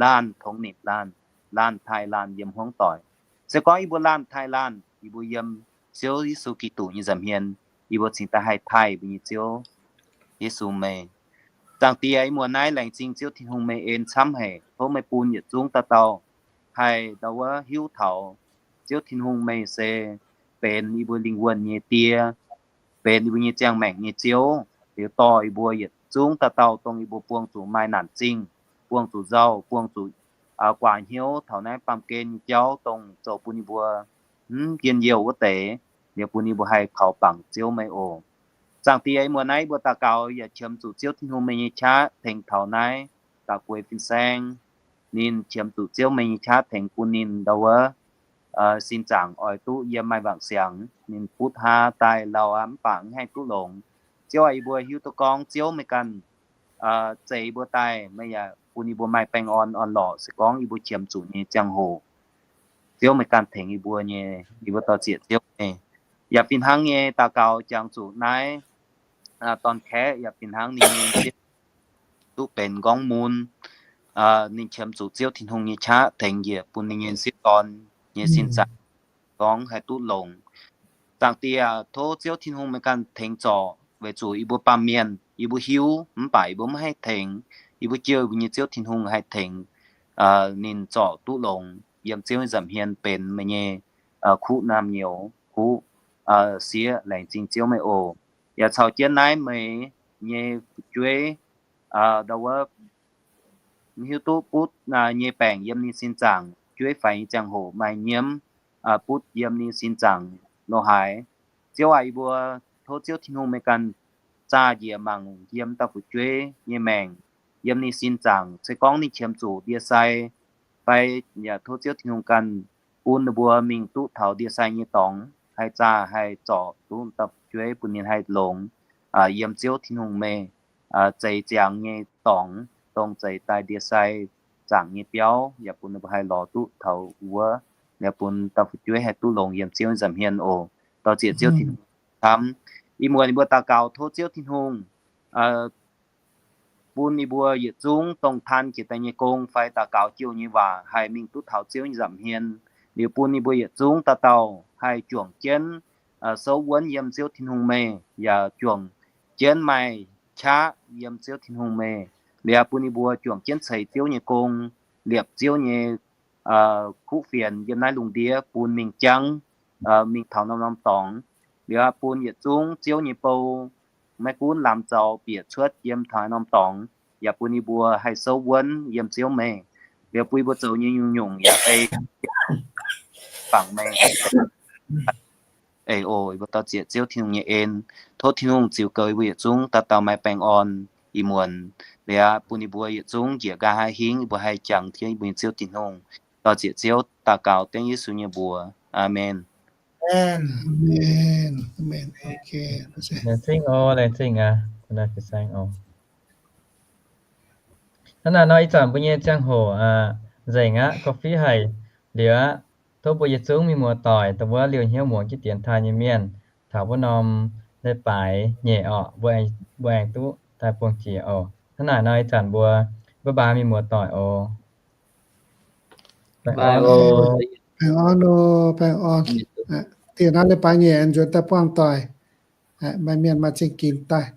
laanh tongx nimc laanh, laanh taaih laanh yiem hmuangv doic. Se gorngv yie mbuo laanh taaih laanh, yie mbuo yiem Ziouv Yesu Giduc nyei nza'hmien, yie mbuo cingx daaih haih taaih mbuo nyei Ziouv Yesu meih. Zaangc Diex, ih muonz naaiv laengz zingh Ziouv Tin-Hungh meih en camv haic. Tov meih bun yietc zungv dauh dauh haih ndau wuov hiuv taux Ziouv Tin-Hungh meih se benx yie mbuo lingh wuonh nyei Die, benx yie mbuo nyei ziangh maengc nyei Ziouv, liuz dorh yie mbuo yietc zungv dauh dauh dongh yie mbuo buangh zuqc maaih naanc zingh, buangh zuqc nzauh, buangh zuqc guaax hnyouv taux naaiv baamh gen nyei jauv dongh zoux bun yie mbuo mv njien-youh wuov deix, liuz bun yie mbuo haih kaux bangc Ziouv meih oc. Zaangc Diex, ih muonz naaiv yie mbuo daux gaux yaac qiemx zuqc Ziouv Tin-Hungh meih nyei qaqv tengx taux naaiv da'gueix fin-saeng. Ninh qiemx zuqc Ziouv meih nyei qaqv tengx bun ninh ndau wuov sin zaangc oix duqv yiem maaih wangc siangx. Ninh butv haa daaih lauh aqv, mv baac mv haih duqv longx. Ziouv aac, yie mbuo hiuv duqv gorngv Ziouv meih ganh zeix yie mbuo daaih, meih yaac bun yie mbuo maaih baengh orn orn-lorqc se gorngv yie mbuo qiemx zuqc nyei ziangh hoc. Ziouv meih ganh tengx yie mbuo nyei, yie mbuo dor-ziec Ziouv meih. Yaac fih hnangv nyei daux gaux jangx zuqc naaiv dorn-kaeqv yaac fih hnangv ninh nyei duqv benx nqorngv mun. Ninh qiemx zuqc Ziouv Tin-Hungh nyei qaqv tengx njiec bun ninh nyei sieqv dorn nyei sin zaangc gorngv haih duqv longx. Zaangc Diex, tov Ziouv Tin-Hungh meih ganh tengx zorc, weic zuqc yie mbuo baamh mienh yie mbuo hiuv mv baac yie mbuo maiv haih tengx. Yie mbuo jiu yie mbuo nyei Ziouv Tin-Hungh haih tengx ninh zorc duqv longx yiem Ziouv nyei nza'hmien benx meih nyei kuv naamh nyouz, kuv sieqv. Laengz zingh Ziouv meih oc. Yaac caux jienv naaiv meih nyei fu'jueiv, ndau wuov mv hiuv duqv butv nyei baengc yiem ninh sin zaangc, fu'jueiv faix nyei ziangh hoc maaih nyiemv butv yiem ninh sin zaangc lo haaix. Ziouv aac, yie mbuo tov Ziouv Tin-Hungh meih ganh zaah njiec mangc yiem dauh fu'jueiv nyei maengc, yiem ninh sin zaangc. Se gorngv ninh qiemx zuqc ndie-sai fai, yaac tov Ziouv Tin-Hungh ganh bun ninh mbuo mingh duqv taux ndie-sai nyei dorngx, haih zaah haih zorc duqv dauh fu'jueiv bun ninh haih longx yiem Ziouv Tin-Hungh meih zeix ziangx nyei dorngx, dongh zeix daaih ndie-sai zaangc nyei biauv, yaac bun ninh mbuo haih lorz duqv taux wuov, yaac bun dauh fu'jueiv haih duqv longx yiem Ziouv nyei nza'hmien oc. Dor-ziec Ziouv Tin-Hungh camv. Ih muonz yie mbuo daux gaux tov Ziouv Tin-Hungh bun yie mbuo yietc zungv dongh taan jiex daaih nyei gong fai daux gaux jouh nyei waac haih mingh duqv taux Ziouv nyei nza'hmien, liuz bun yie mbuo yietc zungv dauh dauh haih juangc jienv souv wuonv yiem Ziouv Tin-Hungh meih, yaac juangc jienv maaih qaqv yiem Ziouv Tin-Hungh meih, liuz bun yie mbuo juangc jienv ceix Ziouv nyei gong, liepc Ziouv nyei kuv fienx yiem naaiv lungh ndiev bun mingh jangv, mingh taux norm-norm dorngx. Liuz bun yietc zungv Ziouv nyei bou maiv gunv lamz zaux bieqc cuotv yiem taux norm dorngx, yaac bun yie mbuo haih souv wuonv yiem Ziouv meih. Liuz bun yie mbuo zoux nyei nyungc-nyungc yaac ei bangc meih. Ei oc, yie mbuo dor-ziec Ziouv Tin-Hungh nyei en. Tov Tin-Hungh ziux goux yie mbuo yietc zungv dauh dauh maaih baengh orn. Ih muonz liuz bun yie mbuo yietc zungv njiec nqa'haav hingv yie mbuo haih jangx jienv yie mbuo nyei Ziouv Tin-Hungh. Dor-ziec Ziouv, daux gaux dengv Yesu nyei mbuox. Aamen. Amen. Amen. Amen. Ok. Laengz zingh oc, laengz zingh aqv. Hnangv naaic nor ih zanc mbuo nyei ziangh hoc nzengc aqv, coffee haic liuz aqv. Tov mbuo yietc zungv mienh muoz-doic dongh wuov liouh hnyouv muangx jienv dienx taaih nyei mienh taux wuov norm leiz-baaix nyei orqc, mbuo aengx duqv daaih buangh jiex oc. Hnangv naaic nor ih zanc mbuo bye bye mienh muoz-doic oc. Baengh orn oc, baengh orn. Dingh naaiv leiz-baaix nyei nzuonx daaih buangh doic. Maaih mienh maaih zingh ginx daaih.